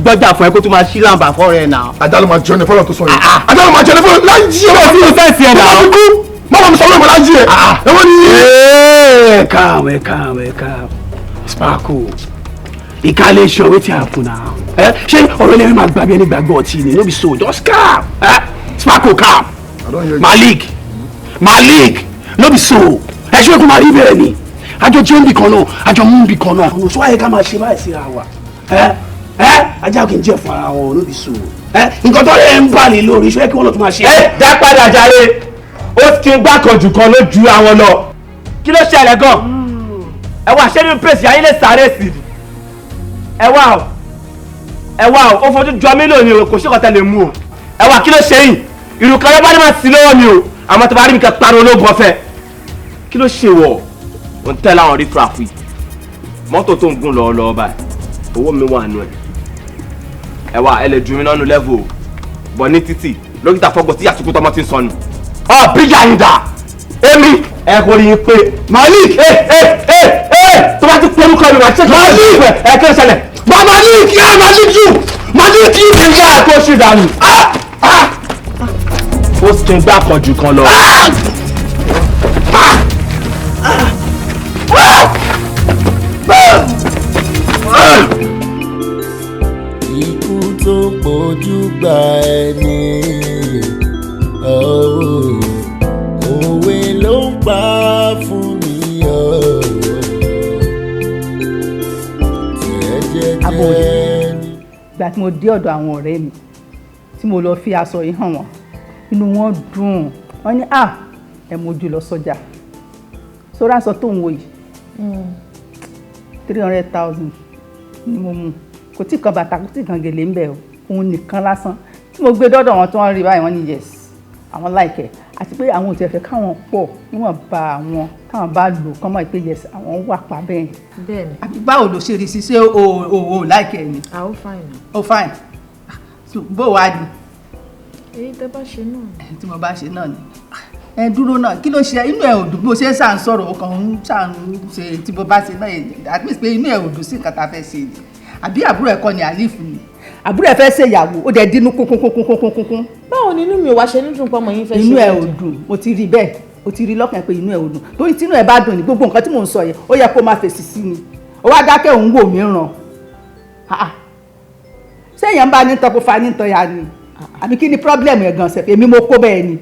gbọ́jà fún ẹ kó tún máa ṣí làǹbà fọ́ rẹ náà. Ajá ló máa jẹun ní fọlọ́ tó sọ yẹn. Ajá ló máa jẹun ní fọlọ́ láyé jí ẹ bá fi sẹ́ẹ̀sì ẹ̀ náà. Má bàa mi sọ lọ́mọ láyé ẹ. Ẹ wọ́n ní. Ẹ calm, ẹ calm, ẹ calm. Sparko, Incarnation, wetin happen now? Ṣé ọ̀rọ̀ ẹlẹ́rìí máa gbàgbé ẹni gbàgbọ́ ọtí ni? No be so, just calm. Sparko, calm. Malik, Malik, no be so. Ẹ ṣé kó máa rí bẹ́ẹ̀ ni? Àjọ jẹun bì kan náà, àjọ mú bì kan náà. Ṣé wàá yẹ ká máa ṣe báyìí síra wa? Ajá kì í jẹ fún ara wọn, no be so. Nǹkan tó lè ń bà ní lórí, ṣé kí wọ́n lọ tún máa ṣe. Ẹ dá padà jàre, ó ti gbá kan jù kan ló ju àwọn lọ. Kí ló ṣẹlẹ̀ gan? Ẹ wá ṣé ní pèsè ayé lè sáré sí i. Ẹ wá o, ẹ wá o, ó fojú jọ mí lónìí o, kò sí kọ́tà lè mú o. Ẹ wá kí ló ṣe yìí? Ìrùkọ́ yẹn bá ní máa sí lọ́wọ́ mi o, àmọ́ tó bá rí mi kan pariwo ológun ọ̀fẹ́. Kí ló ṣe wọ̀? Ò ń tẹ́lẹ̀ àwọn rí traffic. Mọ́tò tó ń gùn lọ́wọ́ lọ́wọ́ báyìí. Owó mi wà nù ẹ. Ẹ wá ẹ lè ju mi nánú level o. Bọ̀ ní títì lókítà fọ́gbọ̀ tí àsìkò tọmọ ti ń sọnù. Ọ bíjà yín dà èmi ẹ kò rí i pé Malik tó bá ti pé orúkọ mi wá ṣe Malik ẹ kí ló ṣẹlẹ̀. Ma Malik yá Malik you Malik you kí n yá kó ṣì dànù. Ó sì ń gbá kan jù kan lọ. Ikú tó pojú gba ẹni, òwe ló ń pa fún mi. Abòye, ìgbà tí mo dé ọ̀dọ̀ àwọn ọ̀rẹ́ mi tí mo lọ fi aṣọ yìí hàn wọ́n, inú wọn dùn, wọ́n ní à ẹ mojú lọ sọ́jà sórí aṣọ tó ń wò yìí 300,000 ni mo mú, kò tí kan bàtà kò tí kan gèlè ń bẹ̀ o, òun nìkan lásán. Tí mo gbé dọ́dọ̀ wọn tí wọ́n rí báyìí wọ́n ní yes, àwọn láìkẹ́, àti pé àwọn ò tiẹ̀ fẹ́ káwọn pọ̀ níwọ̀n bá àwọn táwọn bá lò kán mọ̀ pé yes àwọn wà pa bẹ́ẹ̀. Bẹ́ẹ̀ni. Àbí báwo ló ṣe rí sí, ṣé o láìkẹ́ ni? Ah, ó fine. Ó fine. So bó wàá di? Èyí tẹ́ bá ṣe náà. Tí mo bá ṣe náà ni. Ẹ dúró náà, kí ló ṣe inú ẹ ò dùn bí o ṣe ń ṣà ń sọ̀rọ̀ ọkàn ń ṣà ń ṣe tí mo bá ṣe náà, at least pé inú ẹ ò dùn sí nǹkan tá a fẹ́ ṣe ni. Àbí àbúrò ẹ kọ́ ni Alif ni? Àbúrò ẹ fẹ́ ṣe ìyàwó, ó dẹ̀ dínú kúnkúnkúnkúnkún. Báwo ni inú mi ò wá ṣe ní dùn pọ́nmọ yín fẹ́ ṣe? Inú ẹ ò dùn, mo ti rí bẹ́ẹ̀, o ti rí lọ́kàn pé inú ẹ ò dùn. Torí tínú ẹ bá dùn ní gbogbo nǹkan tí mò ń sọ yẹn, ó yẹ kó máa fèsì sí ni. Ó wá dákẹ́ òun wò mí ràn. Ṣé èèyàn bá ní tan kó fa ní tan ya ni? Àbí kí ni problem ẹ̀ gan sẹ̀fẹ̀? Èmi mo kó bẹ́ẹ̀ ni.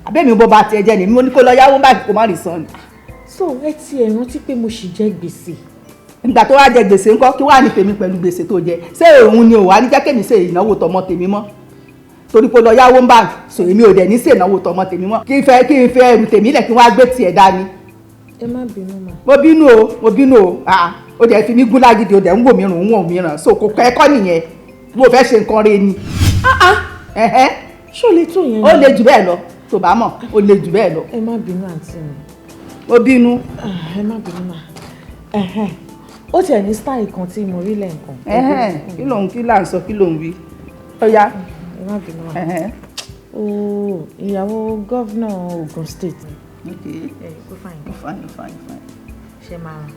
Àbí èmi mo bá tiẹ̀ jẹ́ ni? Èmi mo ní kó lọ yáwó báyìí kó má rí san ni. So ẹ ti ẹ̀ rántí pé mo ṣì jẹ gbèsè. Ìgbà tó wá jẹ gbèsè ńkọ́, kí wàá ní tèmi pẹ̀lú gbèsè tó jẹ? Ṣé òun ni ò wá ní jẹ́ kémi ṣe ìnáwó tọmọ tèmi mọ́? Torí pé lọ yáwó ń báǹkì, so èmi ò dẹ̀ ní ṣe ìnáwó tọmọ tèmi mọ́. Kí n fẹ́ ẹrù tèmi lẹ̀ kí n wá gbé tiẹ̀ dání. Ẹ má bínú mà. Mo bínú o, mo bínú o, ó dẹ̀ fi mí gún lágídí, ó dẹ̀ ń wò mí rùn, ń wò mí ràn, so kò kọ́ ẹ̀kọ́ nìyẹn. Mo fẹ́ ṣe nǹkan re ni. Ṣó le tó yẹn? Ó le jù bẹ́ẹ̀ lọ, tó bá mọ̀, ó le jù bẹ́ẹ̀ lọ. Ẹ má bínú àǹtí mi. Mo bínú. Ẹ má bínú mà. Ó tiẹ̀ ní style kan tí mo rí lẹ́ǹkan. Kí lòun kí là ń sọ, kí lòun wí? Ó yá. Ẹ má bínú mà. Ooo, ìyàwó gọ́vnà Ogun State. Ok. Ó fine. Ó fine, fine, fine. Ṣé máa ràn?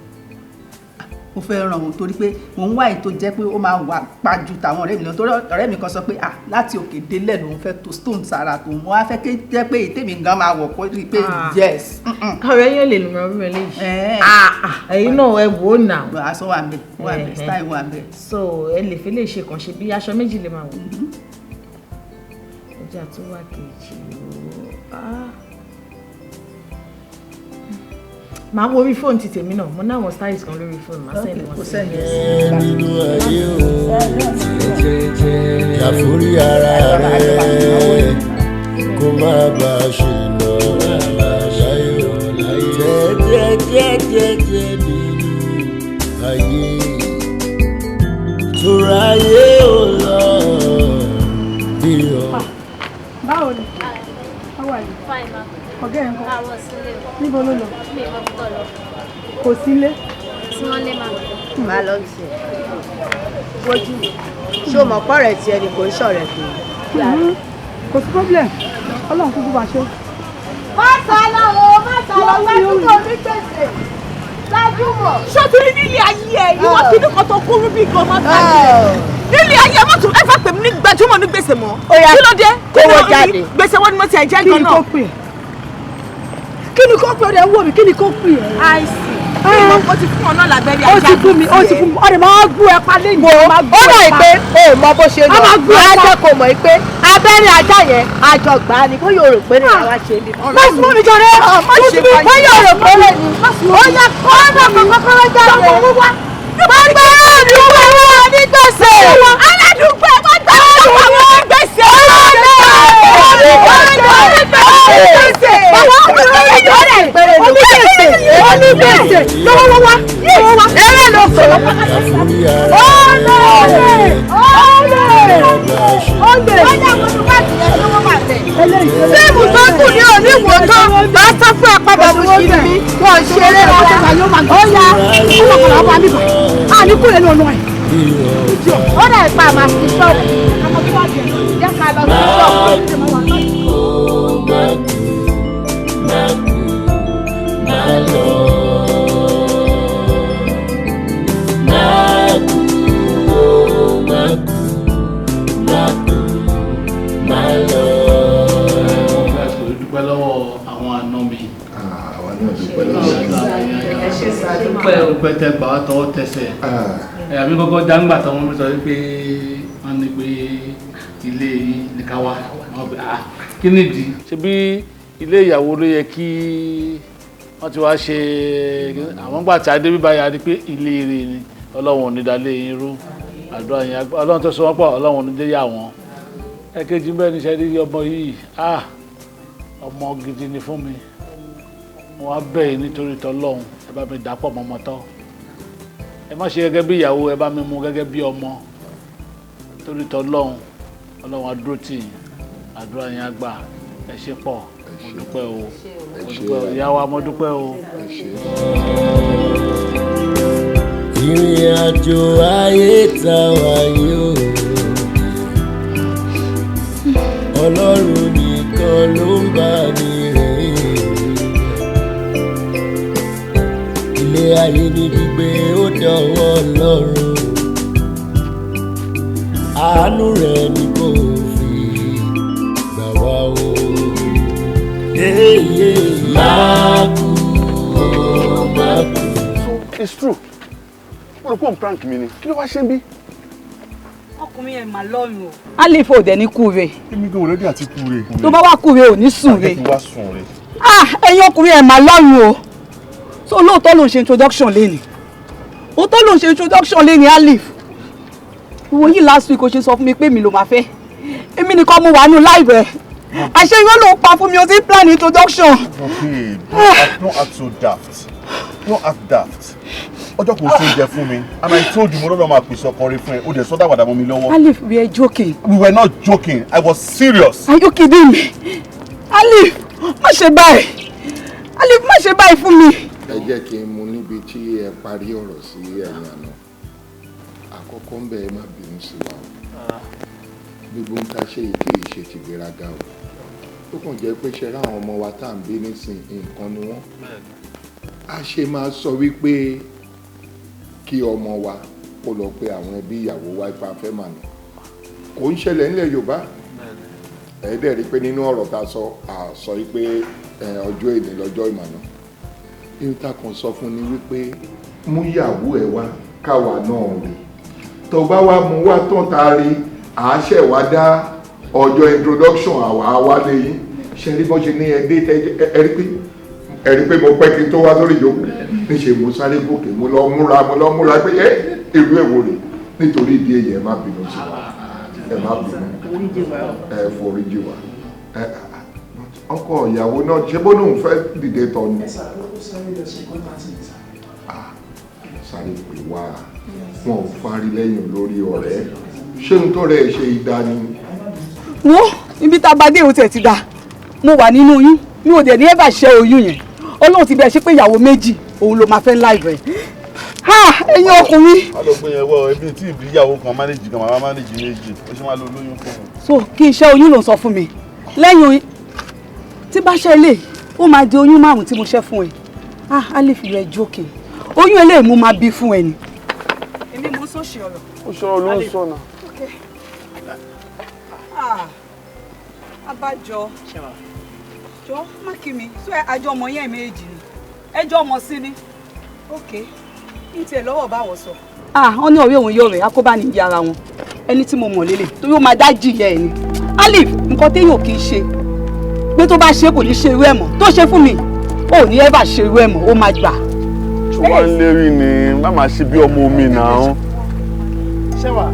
Mo fẹ́ ràn wọ́n torí pé mò ń wá ètò jẹ́ pé ó máa wà pa ju tàwọn ọ̀rẹ́ mi lọ, torí ọ̀rẹ́ mi kan sọ pé ah láti òkè délẹ̀ lòun fẹ́ to stone sára tòun, mo wá fẹ́ kí jẹ́ pé ètè mi gan máa wọ̀ kó rí i pé yes. Ọ̀rẹ́ yóò lè lùmọ̀ bí mi léyìí. Ẹ̀yin náà ẹ wò ó nà. Aṣọ wà ń bẹ̀, wà ń bẹ̀, style wà ń bẹ̀. So ẹ lè fi lè ṣe kàn ṣe bí aṣọ méjì lè máa wọ̀. Ọjà tó wà kejì o. Màá wo orí fóònù ti tèmi náà, mo ní àwọn styles kan lórí fóònù, màá send wọn sí i. Nínú ayé o, yàforí ara rẹ̀ kó má bàa ṣìnà láyé o, jẹ́jẹ́jẹ́jẹ́ nínú ayé, tóra ayé ò lọ bí ọ. Báwo ni? How are you? Fine, ma. Ọ̀gá ẹ̀ ń kọ́. Àwọn sílé o. Níbo ló lọ? Mi ò mọ bí tó lọ. Kò sílé. Sí wọ́n lé ma. Má lọ sí ẹ. Wojú mi. Ṣé o mọ̀ pọ̀rẹ̀ tiẹ̀ ni kò ń ṣọ̀rẹ́ tèmi? Kò sí problem. Ọlọ́run kúkú bá ṣe. Má sá lọ o, má sá lọ, gbajúmọ̀ ní gbèsè. Gbajúmọ̀. Ṣé o ti rí nílé ayé ẹ? Ìwọ kìíní kan tó kúrú bí gan máa bá yẹ. Nílé ayé ẹ má tún ẹ fà pè mí ní gbajúmọ̀ ní gbèsè mọ́. Kí ló dé? Kówó jáde. Gbèsè wo ni mo ti ẹ̀ jẹ́ gan náà? Kí ni kò pè é? Kí ni kò pè é? Ó dẹ̀ ń wò mí, kí ni kò pè é? I see. Kí ni mo ti fún ọ náà lábẹ́rẹ́ ajá? Ó ti fún mi, ó ti fún mi, ọ̀rẹ́ máa gún ẹ pa lẹ́yìn. Wo ó mọ̀ pé o ò mọ bó ṣe lọ, á jẹ́ kó mọ̀ pé abẹ́rẹ́ ajá yẹn àjọgbá ni bóyá o rò pé ní àwa ṣe ni. Má sùn mọ́ mi jọrẹ, bóyá o rò pé lè ní. Ó yẹ kó ọ̀nà kọ́kọ́rọ́ jáde. Gbogbo àdúgbò wọn ní gbèsè. Aládùúgbò wọn gbà wọn ní gbèsè. Onígbèsè lọ́wọ́ wá lọ́wọ́ wá eré ló sọ. Olè olè olè. Fíìmù tó kù ní òní wò tán, máa sọ fún ẹ padà bó ṣe ní wọ́n ṣeré rárá. Ó yá ọmọkùnrin àwọn àmì bá a ní kúrò lẹ́nu ọ̀nà ẹ̀. Ó dà ìpa àmà sí ṣọ́ọ̀bù. ká lọ sí ṣọ́ọ̀bù. Má kú, má kú, má lọ. Má kú, má kú, má kú, má lọ. Mo dúpẹ́ lọ́wọ́ àwọn àna mi. Àwa náà dúpẹ́ lọ́wọ́ yín. Ẹ ṣé sá, dúpẹ́ o. Dúpẹ́ tẹ gbà wá tọwọ́ tẹsẹ̀. Ẹ̀yà mi kọ́kọ́ dáńgbà tán wọ́n sọ wípé wọ́n ní pé ilé yín ní ká wá. Wọ́n pè á kí nìdí? Ṣé bí ilé ìyàwó ló yẹ kí wọ́n ti wá ṣe àwọn gbà tí adé bíbá yà ni pé ilé rẹ̀ ni Ọlọ́run ò ní dalé yín rú. Àdúrà yín Ọlọ́run tó so wọ́n pọ̀ Ọlọ́run ò ní dé yà wọ́n. Ẹ̀kejì bẹ́ẹ̀ ni ṣe rí ọmọ yìí ọmọ gidi ni fún mi. Mo wá bẹ̀ yín nítorí tọlọ́run ẹ bá mi dàpọ̀ mọ́mọ́ tán. Ẹ má ṣe gẹ́gẹ́ bí ìyàwó ẹ bá mi mú gẹ́gẹ́ bí ọmọ torí tọlọ́run Ọlọ́run á dúró tì yín àdúrà yín á gbà ẹ ṣé pọ̀ mo dúpẹ́ o mo dúpẹ́ o ìyá wa mo dúpẹ́ o. Ìrìn àjò ayé tá wà yìí o, Ọlọ́run nìkan ló ń bá ní rìn. Ilé ayé ní gbígbé ó dọ̀wọ́ Ọlọ́run, àánú rẹ̀ ni kò fi gbà wá o. Má kú, má kú. So it's true. Mo rò pé òun prank mi ni. Kí ló wá ṣe ń bí? Ọkùnrin yẹn mà lọ́rùn o. Á lè fò dẹ̀ ní kú re. Èmi gan already àti kú re. Tó bá wá kú re ò ní sùn re. Àjẹ́ kí wá sùn re. Ah, ẹ̀yin ọkùnrin yẹn mà lọ́rùn o. So lóòótọ́ ló ń ṣe introduction léni. Òótọ́ ló ń ṣe introduction léni Alif. Ìwọ yìí last week o ṣe sọ fún mi pé mi ló máa fẹ́. Èmi nìkan mo wà nù láìpẹ́. Àṣé irọ́ ló ń pa fún mi o ti plan introduction. No babe, don't act so daft. Don't act daft. Ọjọ́ kò sí oúnjẹ fún mi and I told you mo lọ́dọ̀ máa pèsè ọkàn rẹ fún ẹ o dẹ̀ sọ́dà wàdà mọ́ mi lọ́wọ́. Alif, we are joking. We were not joking. I was serious. Are you kidding me? Alif, má ṣe báyìí. Alif, má ṣe báyìí fún mi. Ẹ jẹ́ kí n mú níbi tí ẹ parí ọ̀rọ̀ sí ẹ̀yìn àná. Àkọ́kọ́ ń bẹ̀ ẹ má bínú sí wa o. Gbogbo ń ta ṣe yìí kì í ṣe ti gbéraga o. Ó kàn jẹ́ pé ṣe ráwọn ọmọ wa tá à ń bí nísìn nǹkan ni wọ́n. A ṣe máa sọ wípé kí ọmọ wa kó lọ pé àwọn ẹbí ìyàwó wa ipa fẹ́ mà nù. Kò ń ṣẹlẹ̀ nílẹ̀ Yorùbá. Ẹ dẹ̀ rí pé nínú ọ̀rọ̀ ta sọ, à sọ wípé ọjọ́ èní lọ́jọ́ ìmọ̀nà. Ihun tá kan sọ fún ni wípé mú ìyàwó ẹ wá káwa náà rí. Tó bá wá mú wá tán ta rí, à ṣẹ̀ wá dá ọjọ́ introduction àwa wá léyìn. Ṣé rí bọ́n ṣe ní ẹdẹ ẹ rí pé mo pẹ́ kí n tó wá sórí ìjókòó. Níṣe mo sáré gòkè mo lọ múra pé ẹ èrú èwo rè nítorí ìdí èyí ẹ má bínú sí wa ẹ má bínú ẹ foríjì wá ẹ ọkọ ìyàwó náà ṣé bó lóun fẹ́ dìde tọ̀ ni. Sáré pè wá wọn ò fárí lẹ́yìn lórí ọ̀rẹ́ ṣé n tó rẹ̀ ṣe ìdání. Wo ibi tá a bá dé o tẹ̀ ti dà mo wà nínú oyún mi ò dẹ̀ ní ẹ́bà ṣe oyún yẹn Ọlọ́run ti bẹ̀ ṣe pé ìyàwó méjì òun ló máa fẹ́ láìpẹ́. Ẹ̀yin ọkùnrin. A lọ gbé yẹn wọ ebi tí ìbí ìyàwó kan mánéjì kan màmá mánéjì méjì ó ṣe máa lo olóyún fún mi. So kí iṣẹ́ oyún ló ń sọ fún mi lẹ́yìn oyún tí bá ṣe ilé ó máa di oyún márùn-ún tí mo ṣẹ́ fún ẹ. Alif, you are joking. Oyún eléyìí mo máa bí fún ẹ ni. Èmi mò ń sọ̀ṣì ọ̀rọ̀. Ó ṣọ̀rọ̀ ló ń sọ náà. Abájọ jọ má kí mi sọ àjọ ọmọ yẹn méjì ni ẹjọ́ ọmọ sí ni ok n tiẹ̀ lọ́wọ́ báwọ̀ sọ. Wọ́n ní ọ̀rẹ́ òun yóò rẹ̀ akóbá ní ìyá ara wọn ẹni tí mo mọ̀ lélẹ̀ torí ó máa dá jìyà ẹ̀ ni. Alif, nǹkan téèyàn kì í ṣe pé tó bá ṣe kò ní ṣe irú ẹ̀ mọ́ tó ṣe fún mi ò ní ẹ́bà ṣe irú ẹ̀ mọ́ ó máa gbà. Ṣùgbọ́n ń lérí ni má máa ṣe bí ọmọ omi náà. Ṣé wà?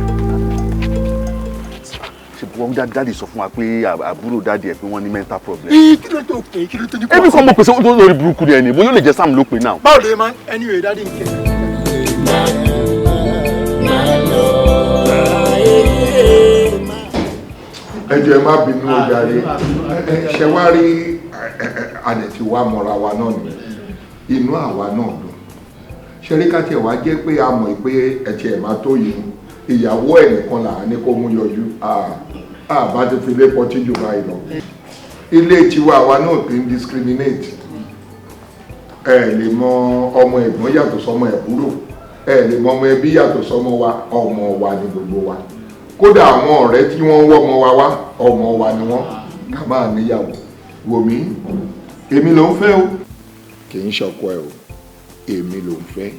Wọ́n dáàdì sọ fún wa pé àbúrò dáàdì ẹ̀ pé wọ́n ní mental problem. Kí ló tó pè é kí ló tó ní kó. Ebi kan mo pèsè lórí burúkú ni ẹni bóyá ó lè jẹ́ Sam ló pè náà. Báwo lè máa anyway dáàdì ń kẹ́. Ẹ jọ̀ọ́ ẹ má bínú o jàre ṣe wá rí adẹ̀ tí wàá mọ̀ra wa náà nìyẹn inú àwa náà dùn ṣe rí ká tiẹ̀ wá jẹ́ pé a mọ̀ pé ẹ tiẹ̀ máa tó yìí ìyàwó ẹ̀ nìkan là á ní kó mú yọjú Àbá ti fi lé pọtí jù báyìí lọ. Ilé tiwa àwa náà kì í discriminate. Ẹ lè mọ ọmọ ẹ̀gbọ́n yàtọ̀ sọmọ ẹ̀búrò, ẹ lè mọ ọmọ ẹbí yàtọ̀ sọmọ wa, ọmọ wa ni gbogbo wa. Kódà àwọn ọ̀rẹ́ tí wọ́n ń wọ́ ọmọ wa wá, ọmọ wa ni wọ́n. Ká máa níyàwó. Wò mí, èmi ló ń fẹ́ o. Kì í ṣọkọ ẹ o, èmi ló ń fẹ́.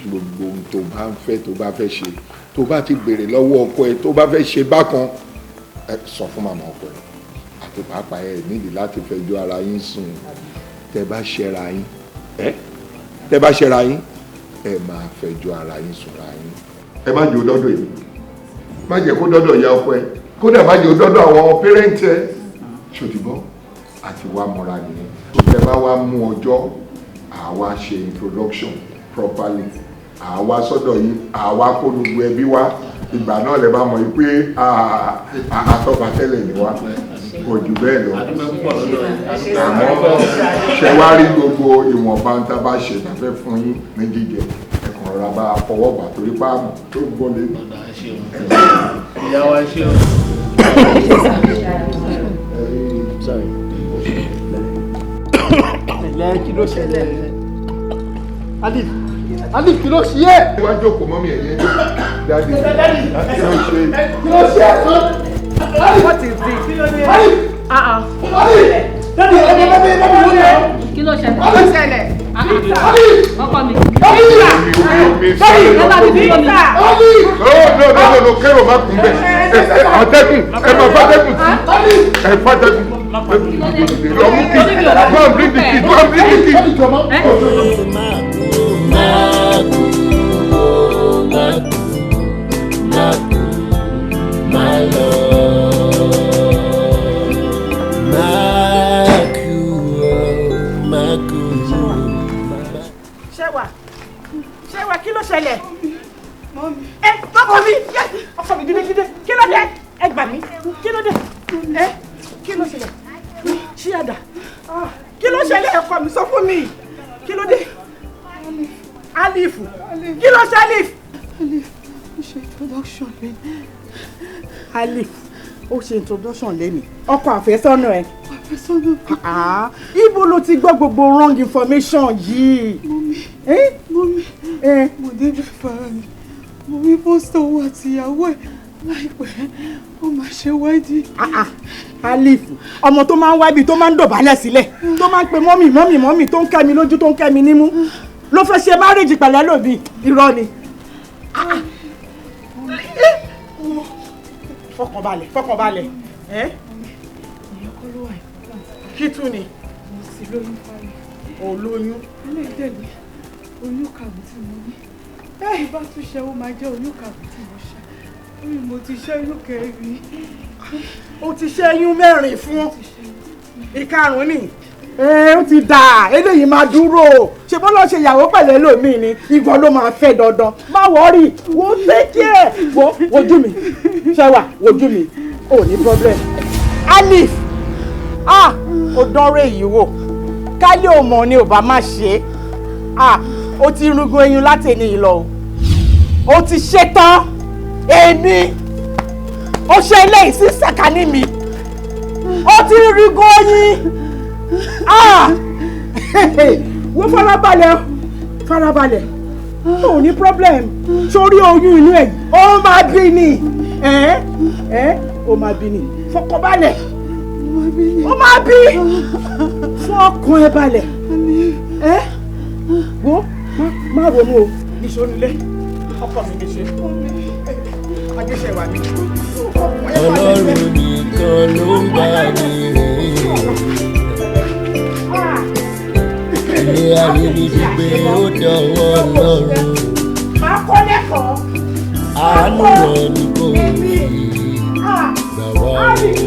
Gbogbo ohun tó bá ń fẹ́, tó bá fẹ́ ṣe, tó bá ti béèrè lọ́wọ́ ọkọ ẹ, tó bá fẹ́ ṣe bákan, ẹ sọ fún màmá ọkọ ẹ. Àti pàápàá ẹ nídìí láti fẹjọ́ ara yín sùn. Tẹ bá ṣẹra yín, ẹ tẹ bá ṣẹra yín, ẹ máa fẹjọ́ ara yín sùnra yín. Ẹ má jẹ́ ó dọ́dọ̀ èmi, má jẹ́ kó dọ́dọ̀ ìyá ọkọ ẹ, kódà má jẹ́ ó dọ́dọ̀ àwọn pẹ́rẹ́ǹtì ẹ. Ṣòtìbọ́ àti wá mọ́ra nìyẹn. Tẹ bá wá mú ọjọ́, àwa ṣe introduction properly, àwa sọ́dọ̀ yín, àwa kó gbogbo ẹbí wá. Ìgbà náà lè bá mọ̀ yìí pé àtọ́bàtẹ́lẹ̀ ni wá, kò jù bẹ́ẹ̀ lọ. Àmọ́ ṣe wá rí gbogbo ìwọ̀nba tá a bá ṣe tàfẹ́ fún yín ní jíjẹ, ẹ kàn rọra bá a fọwọ́ bà torí páàmù tó gbọ́ lé. Ìyá wa ṣe o. Ẹ̀lẹ́, kí ló ṣẹlẹ̀? Alif, Alif, kí ló ṣe é? Wá jókòó mọ́mí ẹ̀yẹ. Daddy, kí ló ṣe? Kí ló ṣe é? What is this? Alif! Alif! Daddy, ẹ̀mí ẹ̀mí ẹ̀mí wọ́n yẹ. Kí ló ṣẹlẹ̀? Kí ló ṣẹlẹ̀? Alif! Ọkọ mi. Alif! Daddy! Ẹ bá mi bí omi. Alif! No, no, no, no, kérò má kún bẹ́ẹ̀. Àtẹ́kùn, ẹ máa fàtẹ́kùn sí. Ẹ fàtẹ́kùn. Lọ mú kí. Go and bring the key. Go and bring the key. My love, my cool. Ṣẹ́wà, Ṣẹ́wà, kí ló ṣẹlẹ̀? Ẹ ọkọ mi, ọkọ mi dídé dídé, kí ló dé? Ẹ gbà mí, kí ló dé? Ẹ kí ló ṣẹlẹ̀? Ṣí àdá, kí ló ṣẹlẹ̀? Ọkọ mi sọ fún mi, kí ló dé? Alifu, kí ló ṣe Alif? Alif, ó ṣe introduction lẹ́nu. Alif, ó ṣe introduction lẹ́nu. Ọkọ àfẹ́sọ́nà ẹ̀. Àfẹ́sọ́nà. Ibo ló ti gbọ́ gbogbo wrong information yìí? Mọ́mí, mọ́mí, mo débẹ̀ fara mi. Mo rí pósítọ̀ òun àti ìyàwó ẹ̀ láìpẹ́, ó máa ṣe wedding. Alif, ọmọ tó máa ń wábi tó máa ń dọ̀bálẹ̀ sílẹ̀, tó máa ń pe mọ́mì mọ́mì mọ́mì, tó ń kẹ́ mi lójú, tó ń kẹ́ mi nímú, ló fẹ́ ṣe márèjì pẹ̀lẹ́ lòbí. Irọ́ ni. Fọkànbalẹ̀, fọkànbalẹ̀. Ìyẹn kọ́ ló wà important. Kí tún ni? Mo sì lóyún fáyọ̀. O lóyún? Eléyìí ni oyún kàwé tí mo ní. Bẹ́ẹ̀ bá tún ṣe, ó máa jẹ́ oyún kàwé tí mo ṣe. Orí mo ti ṣẹ́yún kẹrin. O ti ṣẹ́yún mẹ́rin fún ìkarùn-ún ni. Ó ti dà, eléyìí máa dúró. Ṣe bọ́lá ṣe ìyàwó pẹ̀lú ẹlòmíì ni, ìwọ ló máa fẹ́ dandan. Má wọ́ọ̀rì, wo take care. Wo wojú mi, Ṣẹ́wà, wojú mi, ò ní problem. Alif, ah, ó dánrọ́ èyí wò. Kálí ò mọ̀ ni ò bá má ṣe é. Ah, ó ti rúgun eyín láti ẹni ìlọ o. Ó ti ṣe tán, èmi. Ó ṣe eléyìí sí sàkání mi. Ó ti rúgun eyín. Ah! Wo farabalẹ̀, farabalẹ̀. Ò ní problem. Sórí oyún inú ẹ̀, ó máa bí ni. Ó máa bí ni. Fọkànbalẹ̀. Ó máa bí. Fọkàn ẹ balẹ̀. Wo má ronú o. Níṣó nílé. Ọkọ mi níṣe. Ajéṣe wà ní. Ọlọ́run nìkan ló ń bá mi rìn. Ilé ayé níbi pé ó dọ̀wọ́ Ọlọ́run. Máa kọ́ lẹ́kọ̀ọ́. Àánú rẹ̀ ni kò fi gbà wá o.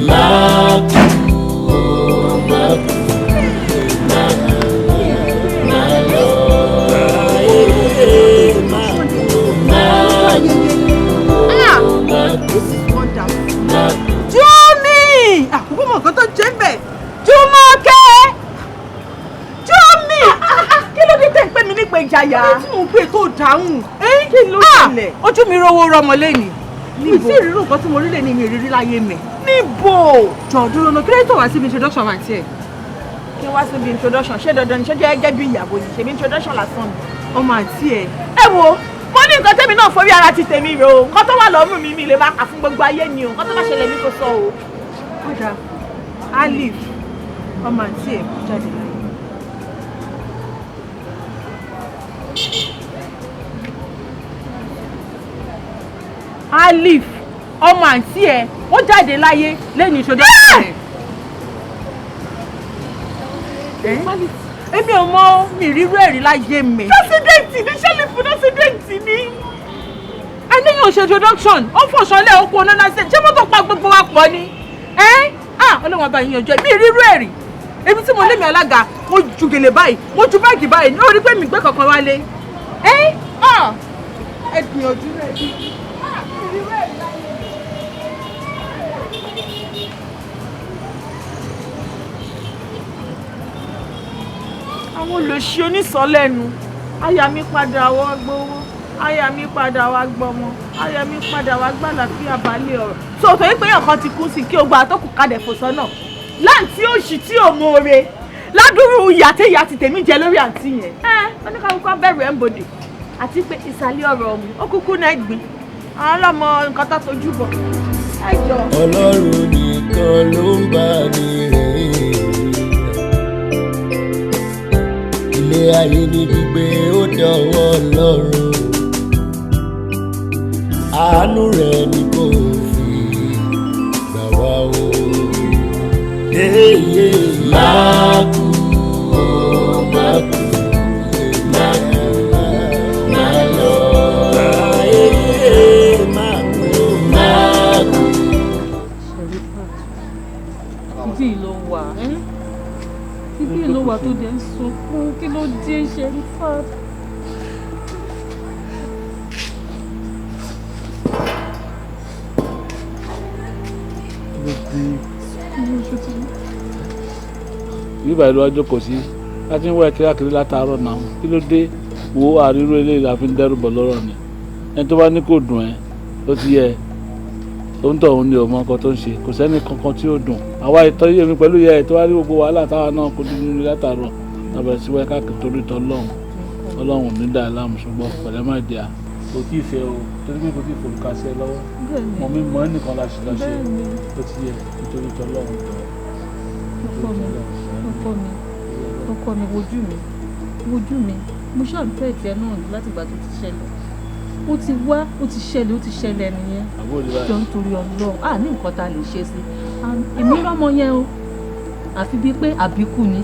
Máa kú o, máa kú, máa kú, máa lọ. Máa kú, máa kú, máa kú, máa kú. Júmi! Àkókò mọ̀ nǹkan tó jẹ́ ń bẹ̀. Jùmọ̀kẹ́! Júmi! Kí ló dé tẹ̀ ń pè mí nípe ìjayà? Kí tí mò ń pè tó dáhùn? Kí ló ṣẹlẹ̀? Ojú mi rówó rọmọ lẹ́nìí. Mi tí ìrírí nǹkan tí mo rí lè ní mi ìrírí láyé mi. Níbo? Jọ dúró náà, kí ló tó wá síbi introduction àǹtí ẹ̀? Kí wá síbi introduction, ṣé dandan ni? Ṣé jẹ́ gẹ́gẹ́ bí ìyàwó ni? Ṣèbí introduction lásán ni. Ọmọ àǹtí ẹ̀. Ẹ wo, mo ní nǹkan tẹ́mi náà forí ara ti tèmi rò ó. Nǹkan tó wà lọ́rùn mi mi lè máa kà fún gbogbo ayé ni o. Nǹkan tó bá ṣẹlẹ̀ mi kò sọ o. Kódà, Alif, ọmọ àǹtí ẹ̀ kò jáde láyé. Alif, ọmọ àǹtí ẹ̀ ó jáde láyé lẹ́yìn introduction ẹ̀. Èmi ò mọ mi rírú ẹ̀rí láyé mi. Pírẹsidẹ́ǹtì ni ṣẹ́lífù pírẹsidẹ́ǹtì ni. Ẹni yóò ṣe introduction, ó fòṣọlẹ̀ ó kú onáná sí ṣé mọ́tò pa gbogbo wa pọ̀ ni? Ọlọ́run ọba yín yanjú ẹ̀ mi rírú ẹ̀rí. Èmi tí mo lé mi alága, mo ju gèlè báyìí, mo ju báàgì báyìí, ó rí pé mi gbé kankan wálé. Ẹ gbìyànjú rẹ̀ bí. Àwọn olòṣì onísọlẹ́nu, aya mi padà wá gbowó, aya mi padà wá gbọmọ, aya mi padà wá gbàlàfíà balẹ̀ ọ̀rọ̀. Tó o torí pé èèyàn kan ti kú sí kí o gba àtọ́kù kadẹ̀ fò sọ́nà láǹtí òṣì tí ò mọ̀ọ́re ládùúrú ìyá tí ìyá ti tèmi jẹ lórí àǹtí yẹn. Ẹ oníkàwé bẹ̀rù ẹ̀ ń bodè àti pé ìsàlẹ̀ ọ̀rọ̀ ọ̀hún ó kúkú náà gbìn àwọn ọlọ́mọ nǹkan tó tojú bọ̀. Ẹ jọ. Ọlọ́run nìkan ló ń bá ní rìn. Ilé ayé ní gbígbé ó dọ̀wọ́ Ọlọ́run. Àánú rẹ̀ ni kò fi gbà wá o. Máa kú o, máa kú, máa kú, máa lọ. Máa kú, máa kú. Ibi ló wà, ibi ló wà tó dé ń sunkún, kí ló dé Sherifat? Bíbá ìlú ọjọ́ kò sí láti ń wá ẹ kíákiri látàárọ̀ náà, kí ló dé? Wo àríró eléyìí la fi ń dẹ́rù bọ̀ lọ́rọ̀ ni. Ẹni tó bá ní kò dùn ẹ́ ló ti yẹ tó ń tọ̀ òun ni ọmọ nǹkan tó ń ṣe, kò sẹ́ni kankan tí ó dùn. Àwa ìtọ́jú èmi pẹ̀lú ìyá ẹ̀ tó wá rí gbogbo wàhálà táwa náà kó dúdú ní látàárọ̀ tàbí sí wáyé káàkiri torí tọ́ lọ́hùn. Ọlọ́run ní dà láàmú, ṣùgbọ́n pẹ̀lẹ́ má dìá kò tí ì fẹ́ o, torí pé kò tí ì forúkà sí ẹ lọ́wọ́. Mọ̀ mi mọ̀ ẹ́ nìkan la ṣe lọ ṣe ó ti yẹ nítorí tọ́ lọ́hùn tọ́. Ọkọ mi wojú mi, wojú mi, mo ṣáà ń bẹ́ẹ̀ tiẹ̀ náà látìgbà tó ti ṣẹlẹ̀. Ó ti wá, ó ti ṣẹlẹ̀, ó ti ṣẹlẹ̀ nìyẹn. Jọ nítorí Ọlọ́run, a ní nǹkan tá a lè ṣe sí. Èmi rọ́mọ yẹn o, àfi bíi pé àbíkú ni.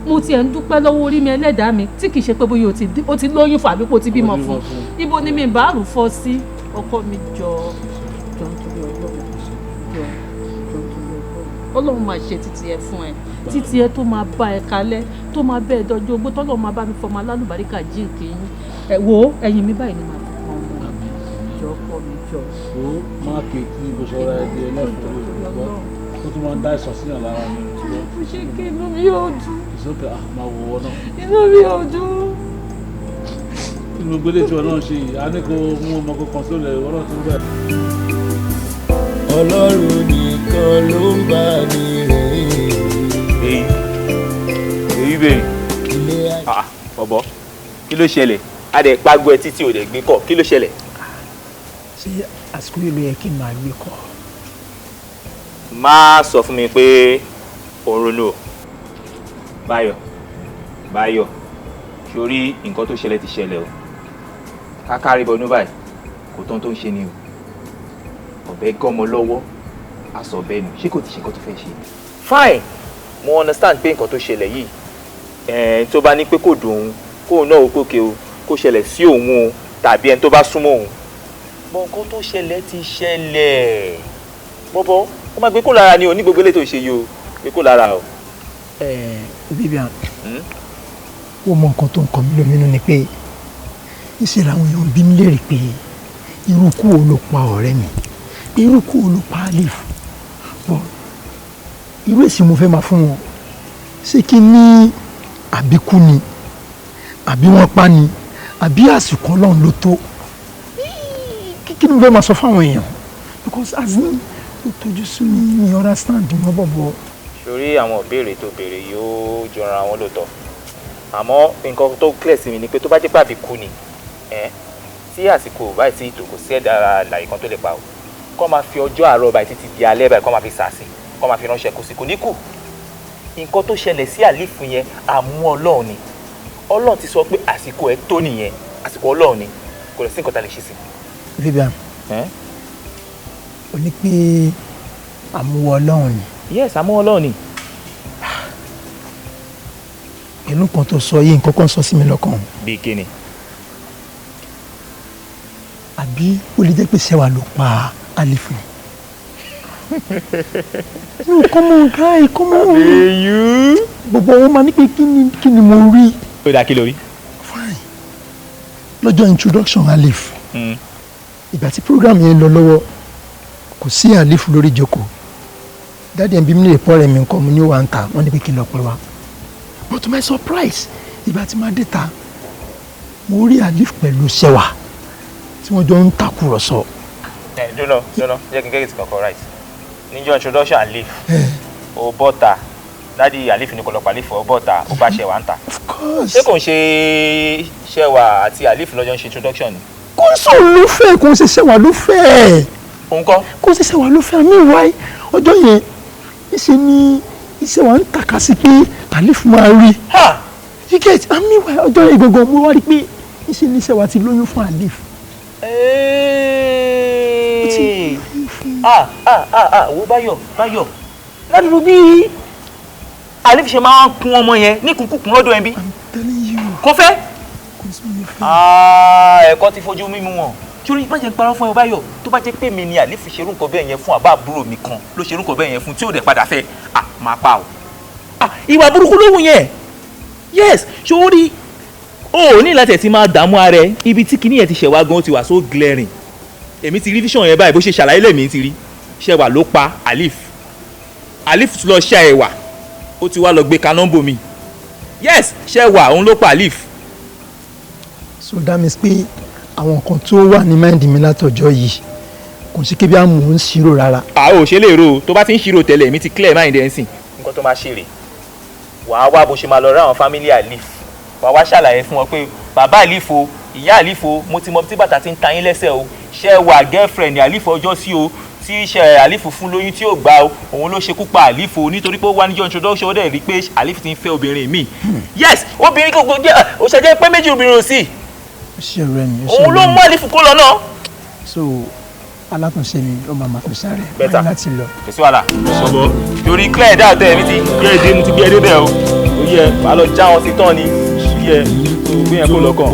Mo tiẹ̀ ń dúpẹ́ lọ́wọ́ orí mi ẹlẹ́dàá mi tí kì í ṣe pé bóyá o ti lóyún fún àbí kò ti bímọ fún. Ibo ni mi bá rù fọ́ sí? Ọkọ mi jọ, jọ nítorí Ọlọ́run, jọ, jọ nítorí Ọlọ́run. Ọlọ́run máa ṣe títí ẹ fún ẹ, títí ẹ tó máa bá ẹ kalẹ̀, tó máa bẹ́ ẹ dọjọ́ ogbó, tọ́lọ́ máa bá mi fọmọ alálùbáríkà jíǹkì yín. Ẹ wo ẹyin mi báyìí ni màá fi pọn ọmọ jọ, ọkọ mi jọ. Ó máa kè kí bó ṣe ra ẹbí ẹlẹ́fọ̀ọ́ lórí ó tún máa ń dá ìsọ̀síyàn lára mi. Mo ṣe kí inú mi ò dùn. Ìsókè máa wò wọ́n náà. Inú mi ò dùn. Kí ni gbogbo eléyìí tí wọn náà ṣe yìí? A ní kó mú ọmọ kankan sólè ìwọ náà tún bẹ̀. Ọlọ́run nìkan ló ń bá ní rìn. Èyí bèrè. Bọ̀bọ̀, kí ló ṣẹlẹ̀? A dẹ̀ pàgọ́ ẹ títí ò dẹ̀ gbé kọ̀, kí ló ṣẹlẹ̀? Ṣé àsìkò yìí ló yẹ kí n máa gbé kọ̀? Má sọ fún mi pé ò ń ronú o. Báyọ̀, Báyọ̀, sórí nǹkan tó ṣẹlẹ̀ ti ṣẹlẹ̀ o. Kákárí bọnú báyìí, kò tán tó ń ṣe ni o. Ọ̀bẹ gọ́mọ lọ́wọ́, aṣọ ọ̀bẹ nù, ṣé kò ti ṣe nǹkan tó fẹ́ ṣe? Fine, mo understand pé nǹkan tó ṣẹlẹ̀ yìí, tó bá ní pé kò dùn òun, kóun náà ó kókè o, kó ṣẹlẹ̀ sí òun o, tàbí ẹni tó bá súnmọ́ òun. Bọ̀ nǹkan tó ṣẹlẹ̀ ti ṣẹlẹ̀. Bọ́bọ́, ó máa gbé kó lára ni o, ní gbogbo eléyìí tó ṣe yìí o, gbé kó lára o. Vivian, ó mọ nǹkan tó ń kọ mí lóminú ni pé ìṣe làwọn èèyàn bí mi léèrè pé irú kú wo ló pa ọ̀rẹ́ mi, irú kú wo ló pa Alif. Bọ̀ irú èsì mo fẹ́ máa fún wọn, ṣé kí ní àbíkú ni, àbí wọ́n pa ni, àbí àsìkò Ọlọ́run ló tó? Kí ni mo fẹ́ máa sọ fáwọn èèyàn? Because as in, ó tọ́jú sú mi, mi understand mọ́ bọ̀bọ̀. Sórí àwọn ìbéèrè tó béèrè yóò jọra wọn lóòótọ́, àmọ́ nǹkan tó clear sí mi ni pé tó bá jẹ́ pé àbíkú ni tí àsìkò báyìí tí ìtò kò sí ẹ̀dá àlàyé kan tó lè pa o, kọ́ máa fi ọjọ́ àárọ̀ báyìí títí di alẹ́ báyìí, kọ́ máa fi sàásì, kọ́ máa fi ránṣẹ́, kò sí kò ní kù. Nǹkan tó ṣẹlẹ̀ sí Àlífù yẹn, àmú Ọlọ́run ni. Ọlọ́run ti sọ pé àsìkò ẹ̀ tó nìyẹn, àsìkò Ọlọ́run ni, kò lè sí nǹkan tá a lè ṣe sí. Vivian, o ní pé àmúwọ Ọlọ́run ni. Yes, àmú Ọlọ́run ni. Pẹ̀lú nǹkan tó sọ yìí, nǹkan kan sọ sí mi lọ́kàn. Bíi kíni? Àbí ó lè jẹ́ pé Ṣẹ́wà ló pa Àlífù? No, come on guy, come on. Àbíyú. Gbogbo wọn máa ní pé kí ni mo rí. Ó dáa, kí ló rí? Fine. Lọ́jọ́ introduction Alif, ìgbà tí program yẹn lọ lọ́wọ́, kò sí Alif lórí ìjókòó. Daddy ẹ̀ ń bí mi lè pọ́ rẹ̀ mi nǹkan mo ní wà ń ta, wọ́n ní pé kí n lọ pẹ́ wá. But to my surprise, ìgbà tí máa dé ta, mo rí Alif pẹ̀lú Ṣẹ́wà tí wọ́n jọ ń takùrọ̀sọ. Ẹ dúró dúró, jẹ́ kí n get kankan right. Níjọ́ introduction Alif, o bọ́ta, daddy Alif ní kò lọ pa Alif, o bọ́ta, o bá Ṣẹ́wà ń ta. Of course. Ṣé kò ń ṣe Ṣẹ́wà àti Alif lọ́jọ́ ń ṣe introduction ni? Kò ń sọ̀rọ̀ ló fẹ́, kò ń ṣe Ṣẹ́wà ló fẹ́. Òun kọ́? Kò ń ṣe Ṣẹ́wà ló fẹ́. Àmì ìwáyé ọjọ́ yẹn, ìṣe ni Ṣẹ́wà ń tàka sí pé Alif máa rí. You get? Àmì ìwáyé ọjọ́ yẹn gangan, mo wá rí pé ìṣe ni Ṣẹ́wà ti lóyún fún Alif. Ah ah ah ah, wo Báyọ̀, Báyọ̀, ládùúgbò bí Alif ṣe máa ń kún ọmọ yẹn ní kúnkúnkún lọ́dọ̀ ẹ̀ bí. I'm telling you. Kò fẹ́. Ẹ̀kọ́ ti fojú mímu wọn. Torí má jẹ́ ń parọ́ fún ẹ Báyọ̀, tó bá jẹ́ pé mi ni Alif ṣerú nǹkan bẹ́ẹ̀ yẹn fún, àbá àbúrò mi kan ló ṣerú nǹkan bẹ́ẹ̀ yẹn fún tí ò dẹ̀ padà fẹ́, ah, máa pa o. Ìwà burúkú ló wù yẹn. Yes, sórí o ò ní láti ẹ̀ ti máa dààmú ara ẹ, ibi tí kinní yẹn ti ṣẹ̀wá gan, ó ti wà so glaring. Èmi ti rí vision yẹn báyìí, bó ṣe ṣàlàyé lèmi ti rí. Ṣẹ̀wà ló pa Alif. Alif ti lọ ṣe ẹ̀wà, ó ti wá lọ gbé kaná bomi. Yes, Ṣẹ̀wà òun ló pa Alif. So that means pé àwọn nǹkan tó wà ní mind mi látọjọ́ yìí, kò sí kí bí a mò ń ṣírò rárá. A ò ṣe lè ro, tó bá ti ń ṣírò tẹ́lẹ̀, èmi ti clear mind ẹ̀ ń sìn. Nǹkan tó máa ṣe rè, wàá wá bó ṣe máa lọ rí àwọn family Alif, wàá wá ṣàlàyé fún wọn pé bàbá Alif o, ìyá Alif o, mo ti mọ tí bàtà ti ń ta yín lẹ́sẹ̀ o, Ṣẹ́wà girlfriend Alif ọjọ́ sí o, tí ṣe Alif fún lóyún tí ò gbà o, òun ló ṣekú pa Alif o, nítorí pé ó wá níjọ́ introduction, ó dẹ̀ rí pé Alif ti ń fẹ́ obìnrin míì. Yes, obìnrin kò jẹ́ ó ṣe jẹ́ pé méjì obìnrin ò sí. Ó ṣe ọ̀rẹ́ mi, ó ṣe Òun ló ọ̀rẹ́ mi. mú Alif kó lọ náà. So alátúnṣe mi ó máa fi sáré Better. báyìí láti lọ. Kò sí wàhálà. Ṣọ̀bọ̀ torí clear dá ọ̀tẹ̀ mi ti clear dé, mo ti gbé ẹ débẹ̀ o. Ó yẹ wàá lọ já wọn sí tán ni. Ó yẹ tó gbé yẹn kó lọ́kàn.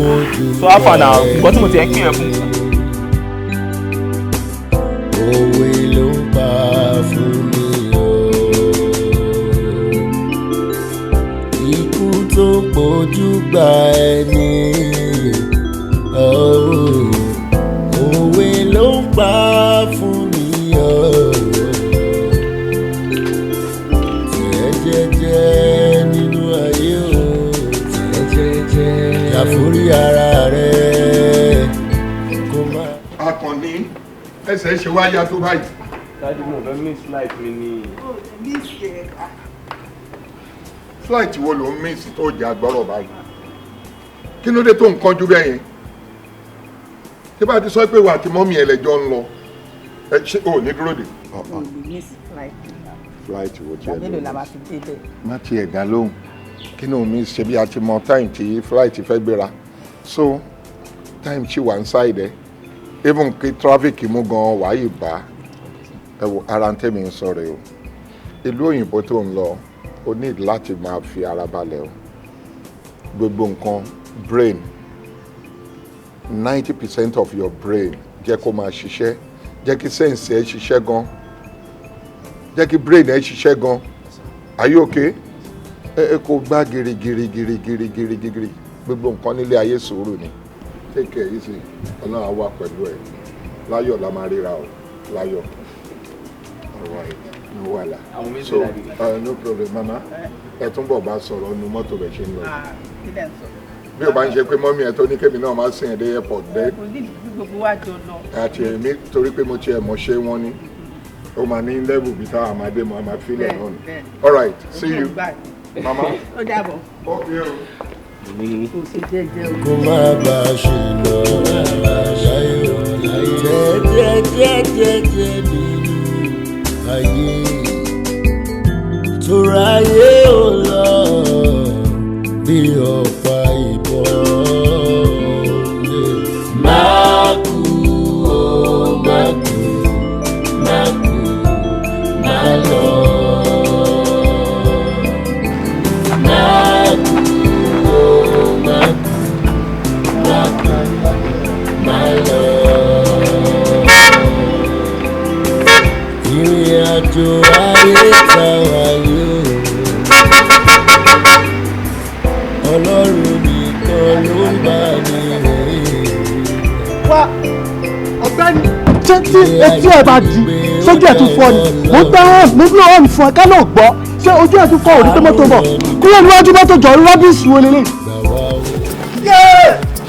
So alpha na nǹkan tí mo ti ẹ̀ ń pè é fún. Òwe ló ń pa fún mi o. Ikú tó pojú gba ẹni. Oh, òwe ló ń pa fún mi o. Tẹ̀ jẹ́jẹ́ nínú ayé o. Tẹ̀ jẹ́jẹ́. Jàforí ara rẹ̀ kó má. Akànní, ẹsẹ̀ ṣe wá yá tó báyìí. Daddy, mo fẹ́ miss life mi ni. Flight wo ló ń miss tó jẹ́ agbọ́rọ̀ báyìí? Kí ló dé tó ń kánjú bẹ́ẹ̀ yẹn? Tí bá ti sọ pé wà á ti mummy ẹlẹ́jọ́ ń lọ, ẹ ṣé o ní dúró dè? O lè miss flight. Flight wo tiẹ̀ Mélòó la ló máa fi débẹ̀? Má tiẹ̀ dá lóhùn. Kí ni omi ṣe bí a ti mọ time tí flight fẹ́ gbéra? So time ṣì wà inside ẹ. Even kí traffic mú gan wàá yìí bá ẹ wo ara ń tẹ̀mí ń sọ rẹ o. Ìlú òyìnbó tó ń lọ, o need láti máa fi ara balẹ̀ o. Gbogbo nǹkan brain, 90% of your brain, jẹ́ kó máa ṣiṣẹ́, jẹ́ kí sense ẹ ṣiṣẹ́ gan, jẹ́ kí brain ẹ ṣiṣẹ́ gan. Are you okay? Ẹ kò gbá girigiri girigiri girigiri. Gbogbo nǹkan nílé ayé, sùúrù ni. Take care easy. Ọlọ́run á wà pẹ̀lú ẹ. Láyọ̀ la máa ríra o, láyọ̀. All right, no wàhálà. So no problem. Mama, ẹ túnbọ̀ bá sọ̀rọ̀ nu mọ́tò bẹ̀ ṣe ń lọ. Kí lẹ̀ ń sọ? Bí o bá ń ṣe pé mọ́mí ẹ̀ tó ní kémi náà máa sìn ẹ̀ dé airport dé. Kò ní gbogbo wa jọ lọ. Àti èmi torí pé mo tiẹ̀ mọ̀ ṣé wọ́n ní. Ó máa ní level bí táwọn máa dé mọ́, a máa fílẹ̀ náà ni. All right, see you. Mama. Ó dàbọ̀. Okay o. Kó má bá a ṣe lọ láyé o jẹ́jẹ́jẹ́jẹ́ nínú ayé tóráyé ò lọ bí ọ̀pá ìbọn máa kú ó máa kú máa kú máa lọ. Máa kú ó máa kú máa kú máa lọ. Ìrìn àjò ayé ta wáyé o. Ọlọ́run nìkan ló ń bá mi rìn. Wá ọ̀gbẹ́ni, ṣé tí etí ẹ̀ bá di sójú ẹ̀ tún fọ́ ni? Mo ń tẹ́ hàn, mo ń bí ọ̀hún fún ẹ ká náà gbọ́. Ṣé ojú ẹ̀ tún fọ́ òní pé mọ́tò bọ̀? Kúrò níwájú mọ́tò jọ rọ́bìsì wo lélẹ̀?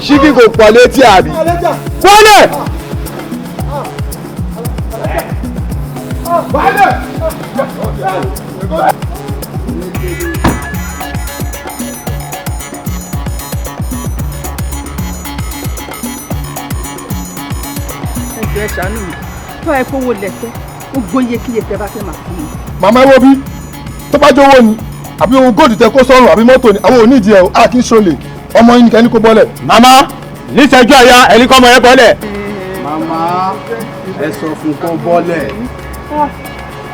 Ṣíkì kò pọ̀ létí àbí? Wọlé! Ẹ jọ̀ọ́ ẹ ṣàánú mi. Tó ẹ kówó lẹ̀fẹ́, ó gbóyè kíyè tẹ bá fẹ́ máa fún mi. Màmá ẹ wo bí tó bá jẹ́ owó ni àbí ohun góòdù tẹ kó sọ́run àbí mọ́tò ni àwọn ò ní ìdí ẹ̀ o, a kì í ṣolè ọmọ yín nìkan ní kó bọ́lẹ̀. Màmá níṣẹ́jú àyà ẹni kọ́ ọmọ yẹn bọ́lẹ̀. Màmá ẹ sọ fún kó bọ́lẹ̀. Ah,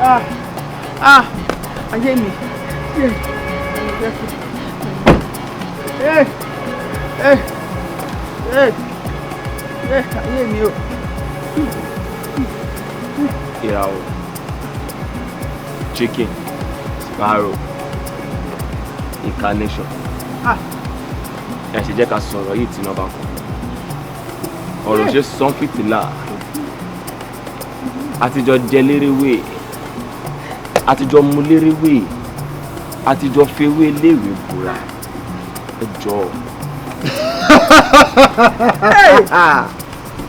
ah, ah, ayé mi. Eh, eh, eh, eh, ayé mi o. Ìràwọ̀, chicken, sparrow, incarnation. Ah. Ẹ ṣe jẹ́ ká sọ̀rọ̀ yìí tí iná bá kàn. Ọ̀rọ̀ ṣe sán fìtílà. Àtijọ́ jẹ lérewé, àtijọ́ mu lérewé, àtijọ́ fewé léwé búra. Ẹ jọ̀ọ́.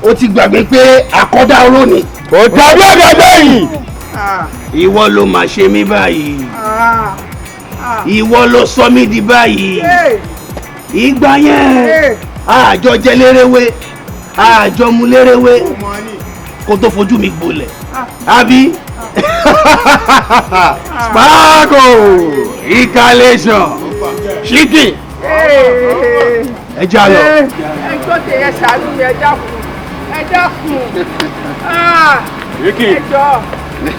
Ó ti gbàgbé pé àkọ́dá oró ni. Kò dàbí ọ̀gẹ̀dẹ̀ yìí. Ìwọ ló máa ṣe mí báyìí. Ìwọ ló sọ mí di báyìí. Ìgbà yẹn àjọ jẹ lérewé, àjọ mu lérewé, kó tó fojú mi gbolẹ̀. Àbí? Sparko, incarnation, chicken. Ẹ já lọ. Ẹ gbọ́ tẹ ẹ ṣàánú mi, ẹ dákun, ẹ dákun. Ricky. Ẹ jọ̀ọ́,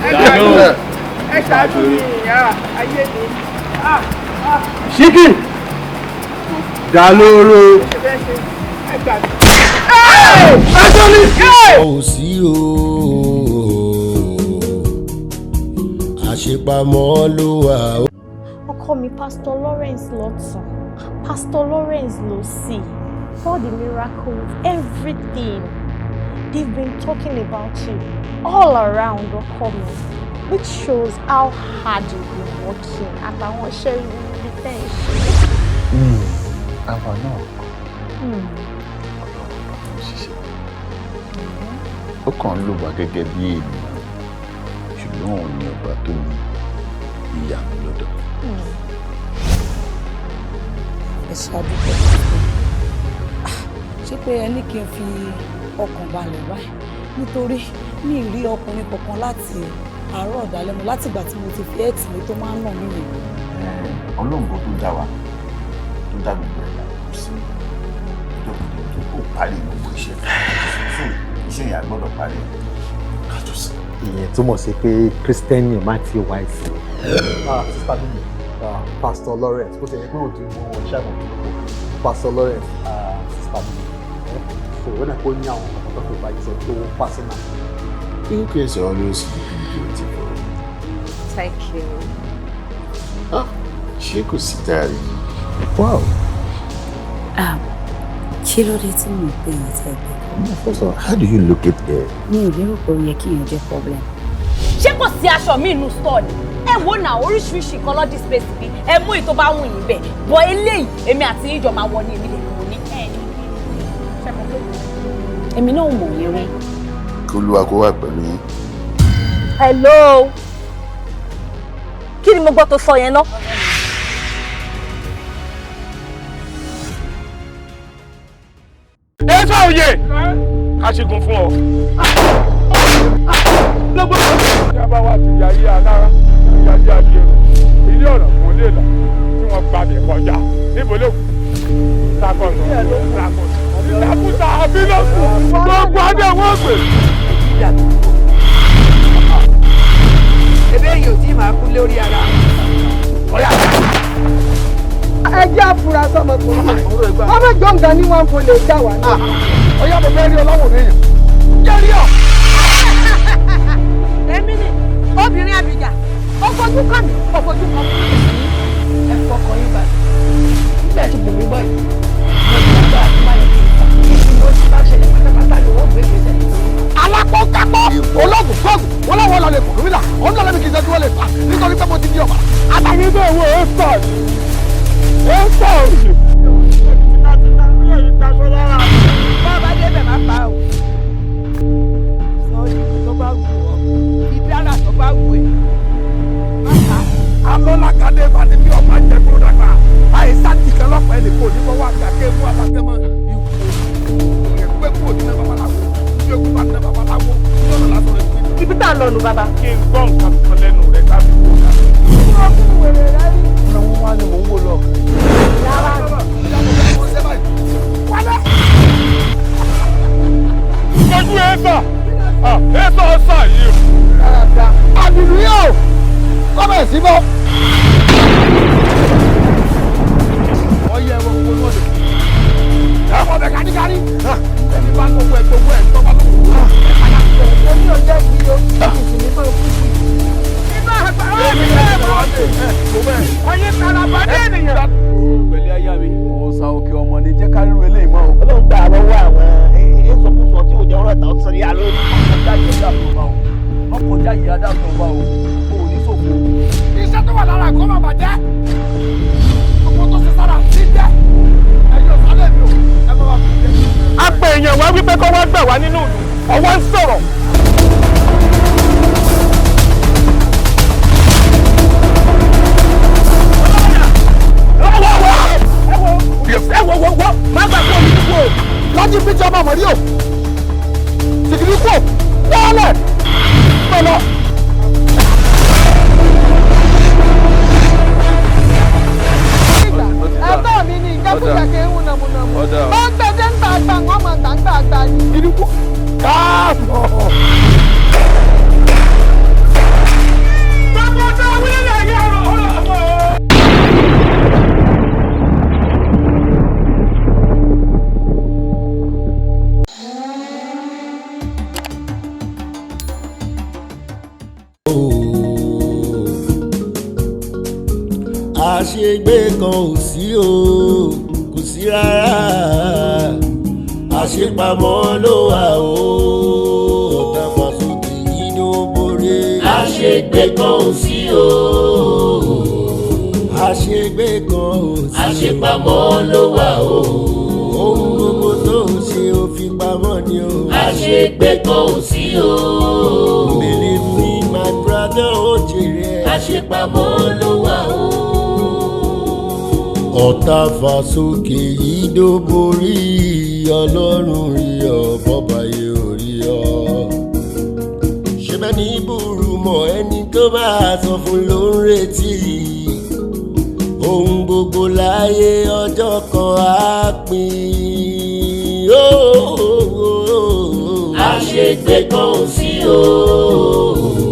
ẹ ṣàánú mi, ẹ ṣàánú mi, ayé mi. Chicken. Dà lóró. Ẹ gbà mí. Kò sí o, àṣepamọ́ ló wà o. Ọkọ mi, Pastor Lawrence lọ́tún, Pastor Lawrence ló sì. For the miracles, everything. They've been talking about you all around, ọkọ mi, which shows how hard you've been working àtàwọn iṣẹ́ ibi tẹ́ ẹ ṣe. Àwa náà ṣiṣẹ́. Ó kàn ń lò wá gẹ́gẹ́ bí ènìyàn, ṣùgbọ́n òun ni ọba tó ní ìyanu lọ́dọ̀. Ẹ ṣe àdúgbò. Ṣé pé ẹ ní kí n fi ọkàn balẹ̀ báyìí? Nítorí mi ì rí ọkùnrin kankan láti àárọ̀ ọ̀dàlẹ́ mọ́ látìgbà tí mo ti fi ẹ̀tì mi tó máa ń nà mí yẹn. Ọlọ́run tó dá wa, tó dá gbogbo ẹ̀dá, kò sí ọjọ́ kan tó kó parí gbogbo iṣẹ́. So iṣẹ́ yẹn a gbọ́dọ̀ parí ká tó sí. Ìyẹn túmọ̀ sí pé Kírísítẹ́nì má ti wá ìsìn. Sister Bimi, Pastor Lawrence, bó ti yẹ pé òdi mọ iṣẹ́ àmọ̀ Pastor Lawrence, Sister Bimi. So wọ́n náà kó ní àwọn ọ̀pọ̀ tó fi báyìí sọ tó personal. You guys are always looking beautiful. Thank you. Ah, ṣé kò sí dárí? Wow. Kí ló dé tí mò ń pè yín tẹ́ gbé? First of all, how do you locate there? Mi ò lérò pé ó yẹ kí èèyàn jẹ́ problem. Ṣé kò sí aṣọ mi inú store ni? Ẹ wo náà oríṣiríṣi nǹkan lọ́ display síbi. Ẹ mú èyí tó bá wù yín bẹ̀. Bọ̀ eléyìí, èmi àti yín jọ máa wọ ní èmi lè kó Èmi náà mọ̀ yín rí. Kí Olúwa kó wà pẹ̀lú yín. Hello. Kí ni mo gbọ́ tó sọ yẹn ná? Ẹ sọ òye ká ṣègùn fún ọ. Ìjọba wa ti yàyé alára, yàyé ajérò, ilé ọ̀nà fún ilé ìlà tí wọ́n gbàdé kọjá. Níbo ló kù? Sakọ̀nù, sakọ̀nù, ìtàkùtà àbílọ̀kù, gbogbo adé wọ́n gbè. Ebe yìí ò tí máa kú lórí ara. Ẹ jẹ́ àfúrásì ọmọkùnrin. Ọmọ gbọ̀ngàn ni wọ́n kò lè já wa náà. Ọyá mo fẹ́ rí ọlọ́wọ́ mi yàn. Jẹ́ rí ọ. Èmi ni obìnrin àbíjà, ó fojú kàn mí, ó fojú kàn mí. Ẹ fọkàn yín balẹ̀. Nígbà tí mo gbọ́ yìí, mo ti gbàgbọ́ àti máa yẹ kí n fà. Ìṣúná ti bá ṣẹlẹ̀ pátápátá ni wọ́n gbé gbèsè. Alápọ̀kápọ̀ ológun kọ́ọ̀gù wọn láwọn ọlọ́lẹ̀ kò gómìnà òun lọ́lẹ́ mi kì í ṣe kí wọ́n lè fà nítorí pé mo ti di ọ̀bà. Àtàrí bẹ́ẹ̀ wo ẹ sọ̀ ẹ sọ̀ òye. Bá a bá débẹ̀ má pa o. Sọ ìlú tó bá wù ọ́, ìdára tó bá wù ẹ́. Má pa. Alọ́lákadé bá ní bí ọba jẹ kúrò dàgbà. Àìsàn tìkan lọ́pàá ẹnì kò ní fọwọ́ àgbà kéwú àbákẹ́mọ́ ikú. Ìpè kúrò nínú babaláwo. Ìpè kúrò nínú babaláwo. Lọ́nà lásán rẹ̀ pé. Ibi tá a lọ nù bàbá. Kí n gbọ́ nǹkan kan lẹ́nu rẹ̀ tàbí kò dà. Kí ni wèrè rẹ rí? Àwọn wa ni mò ń wò lọ. Kojú ẹ sà, ẹ sọ sà yìí o. Àbìlú yóò kọ́bẹ̀ sí bọ́. Wọ́n yẹ ẹ̀wọ̀n gbogbo lọ́dọ̀. Ẹ̀wọ̀n bẹ̀ káríkárí. Ẹni bá gbogbo ẹ̀ gbogbo ẹ̀ tọ́ba lọ́wọ́. Èmi ò jẹ́ ìyí o, ìsìn ní bá òkú sí. Iná àgbàrá mi lè mọ̀ ọyẹ́ taraba dé ènìyàn. Pẹ̀lẹ́ aya mi, ọ̀sà òkè ọmọ ni jẹ́ ká ríru eléyìí mọ́ o. Ọlọ́run gbà lọ́wọ́ àwọn ìsọkúsọ tí ò jẹ́ ọ̀rọ̀ ìta ọ̀sán yà lórí. Ọkọjá yìí adáàbò o. Ọkọjá yìí adáàbò o. O ò ní ṣòfò. Iṣẹ́ tó wà lára ẹ̀kọ́ máa bàjẹ́. Gbogbo tó ṣe sára ní jẹ́. Ẹ̀yin ọ̀sán mi ò, ẹ bá wa fi jẹ́. A pè èèyàn wá wípé kó wá gbà wá nínú ìlú. Ọwọ́ ń sọ̀rọ̀. Ẹ wo wo wo má gbà kú omi kú o. Lọ́jí bí tí ọmọ àmọ̀rí o. Sìgìrì kú o. Wọ́ọ̀lẹ̀. Pẹ̀lọ́. Ẹ̀tọ́ mi ni ìjẹ́kújẹ kì í hun nàmúnàmú. Ó ń gbẹdẹ́ ń gbàgbà ń ọmọ gbàgbà àgbà ni. Ìdíkù káàbọ̀. Gbogbo ọjọ́ wílẹ̀ yẹ ọ̀rọ̀ ọ̀rọ̀ ọ̀rọ̀. Àṣegbé kan ò sí o, kò sí rárá. Àṣepamọ́ ló wà o, ọ̀tá fàṣọkè yìí ló borí. Àṣegbé kan ò sí o. Àṣegbé kan ò sí. Àṣepamọ́ ló wà o. Ohun gbogbo tó ń ṣe ó fi pamọ́ ni o. Àṣegbé kan ò sí o. Believe me my brother, ó jèrè ẹ̀. Àṣepamọ́ ló wà o. Ọ̀tá fàsókè yìí ló borí. Ọlọ́run rí ọ, bọ́ba yóò rí ọ. Ṣé bẹ́ẹ̀ ní burú mọ́ ẹni tó bá sọ fún ló ń retí. Ohun gbogbo láyé ọjọ́ kan á pín. Àṣegbé kan ò sí o.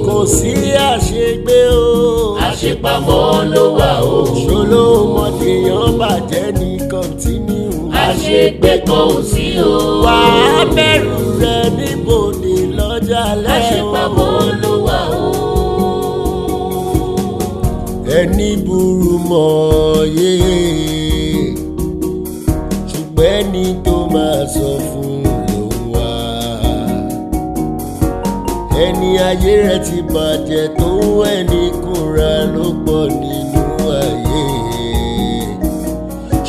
Kò sí àṣegbé o. Àṣepamọ́ ló wà o. Ṣolómọdéyàn bàjẹ́ ní kọ́ntínú. Àṣegbé kan ò sí o. Wà á bẹ̀rù rẹ níbodè lọ́jọ́ alẹ́ o. Àṣepamọ́ ló wà o. Ẹni burú mọ̀ yé, ṣùgbọ́n ẹni tó máa sọ fún ló ń wá. Ẹni ayé rẹ̀ ti bàjẹ́ tó ń wẹ̀ ní kúnra ló pọ̀ nínú ayé.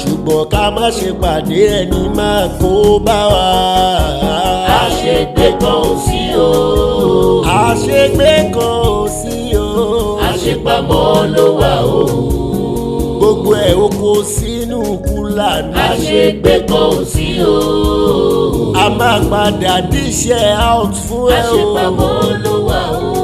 Ṣùgbọ́n ká má ṣe pàdé ẹni máa kó bá wa. Àṣegbé kan ò sí o. Àṣepamọ́ ló wà o. Gbogbo ẹ̀ o kó sínú kúlà ní. Àṣegbé kan ò sí o. A máa padà díṣẹ́ out fún ẹ o. Àṣepamọ́ ló wà o.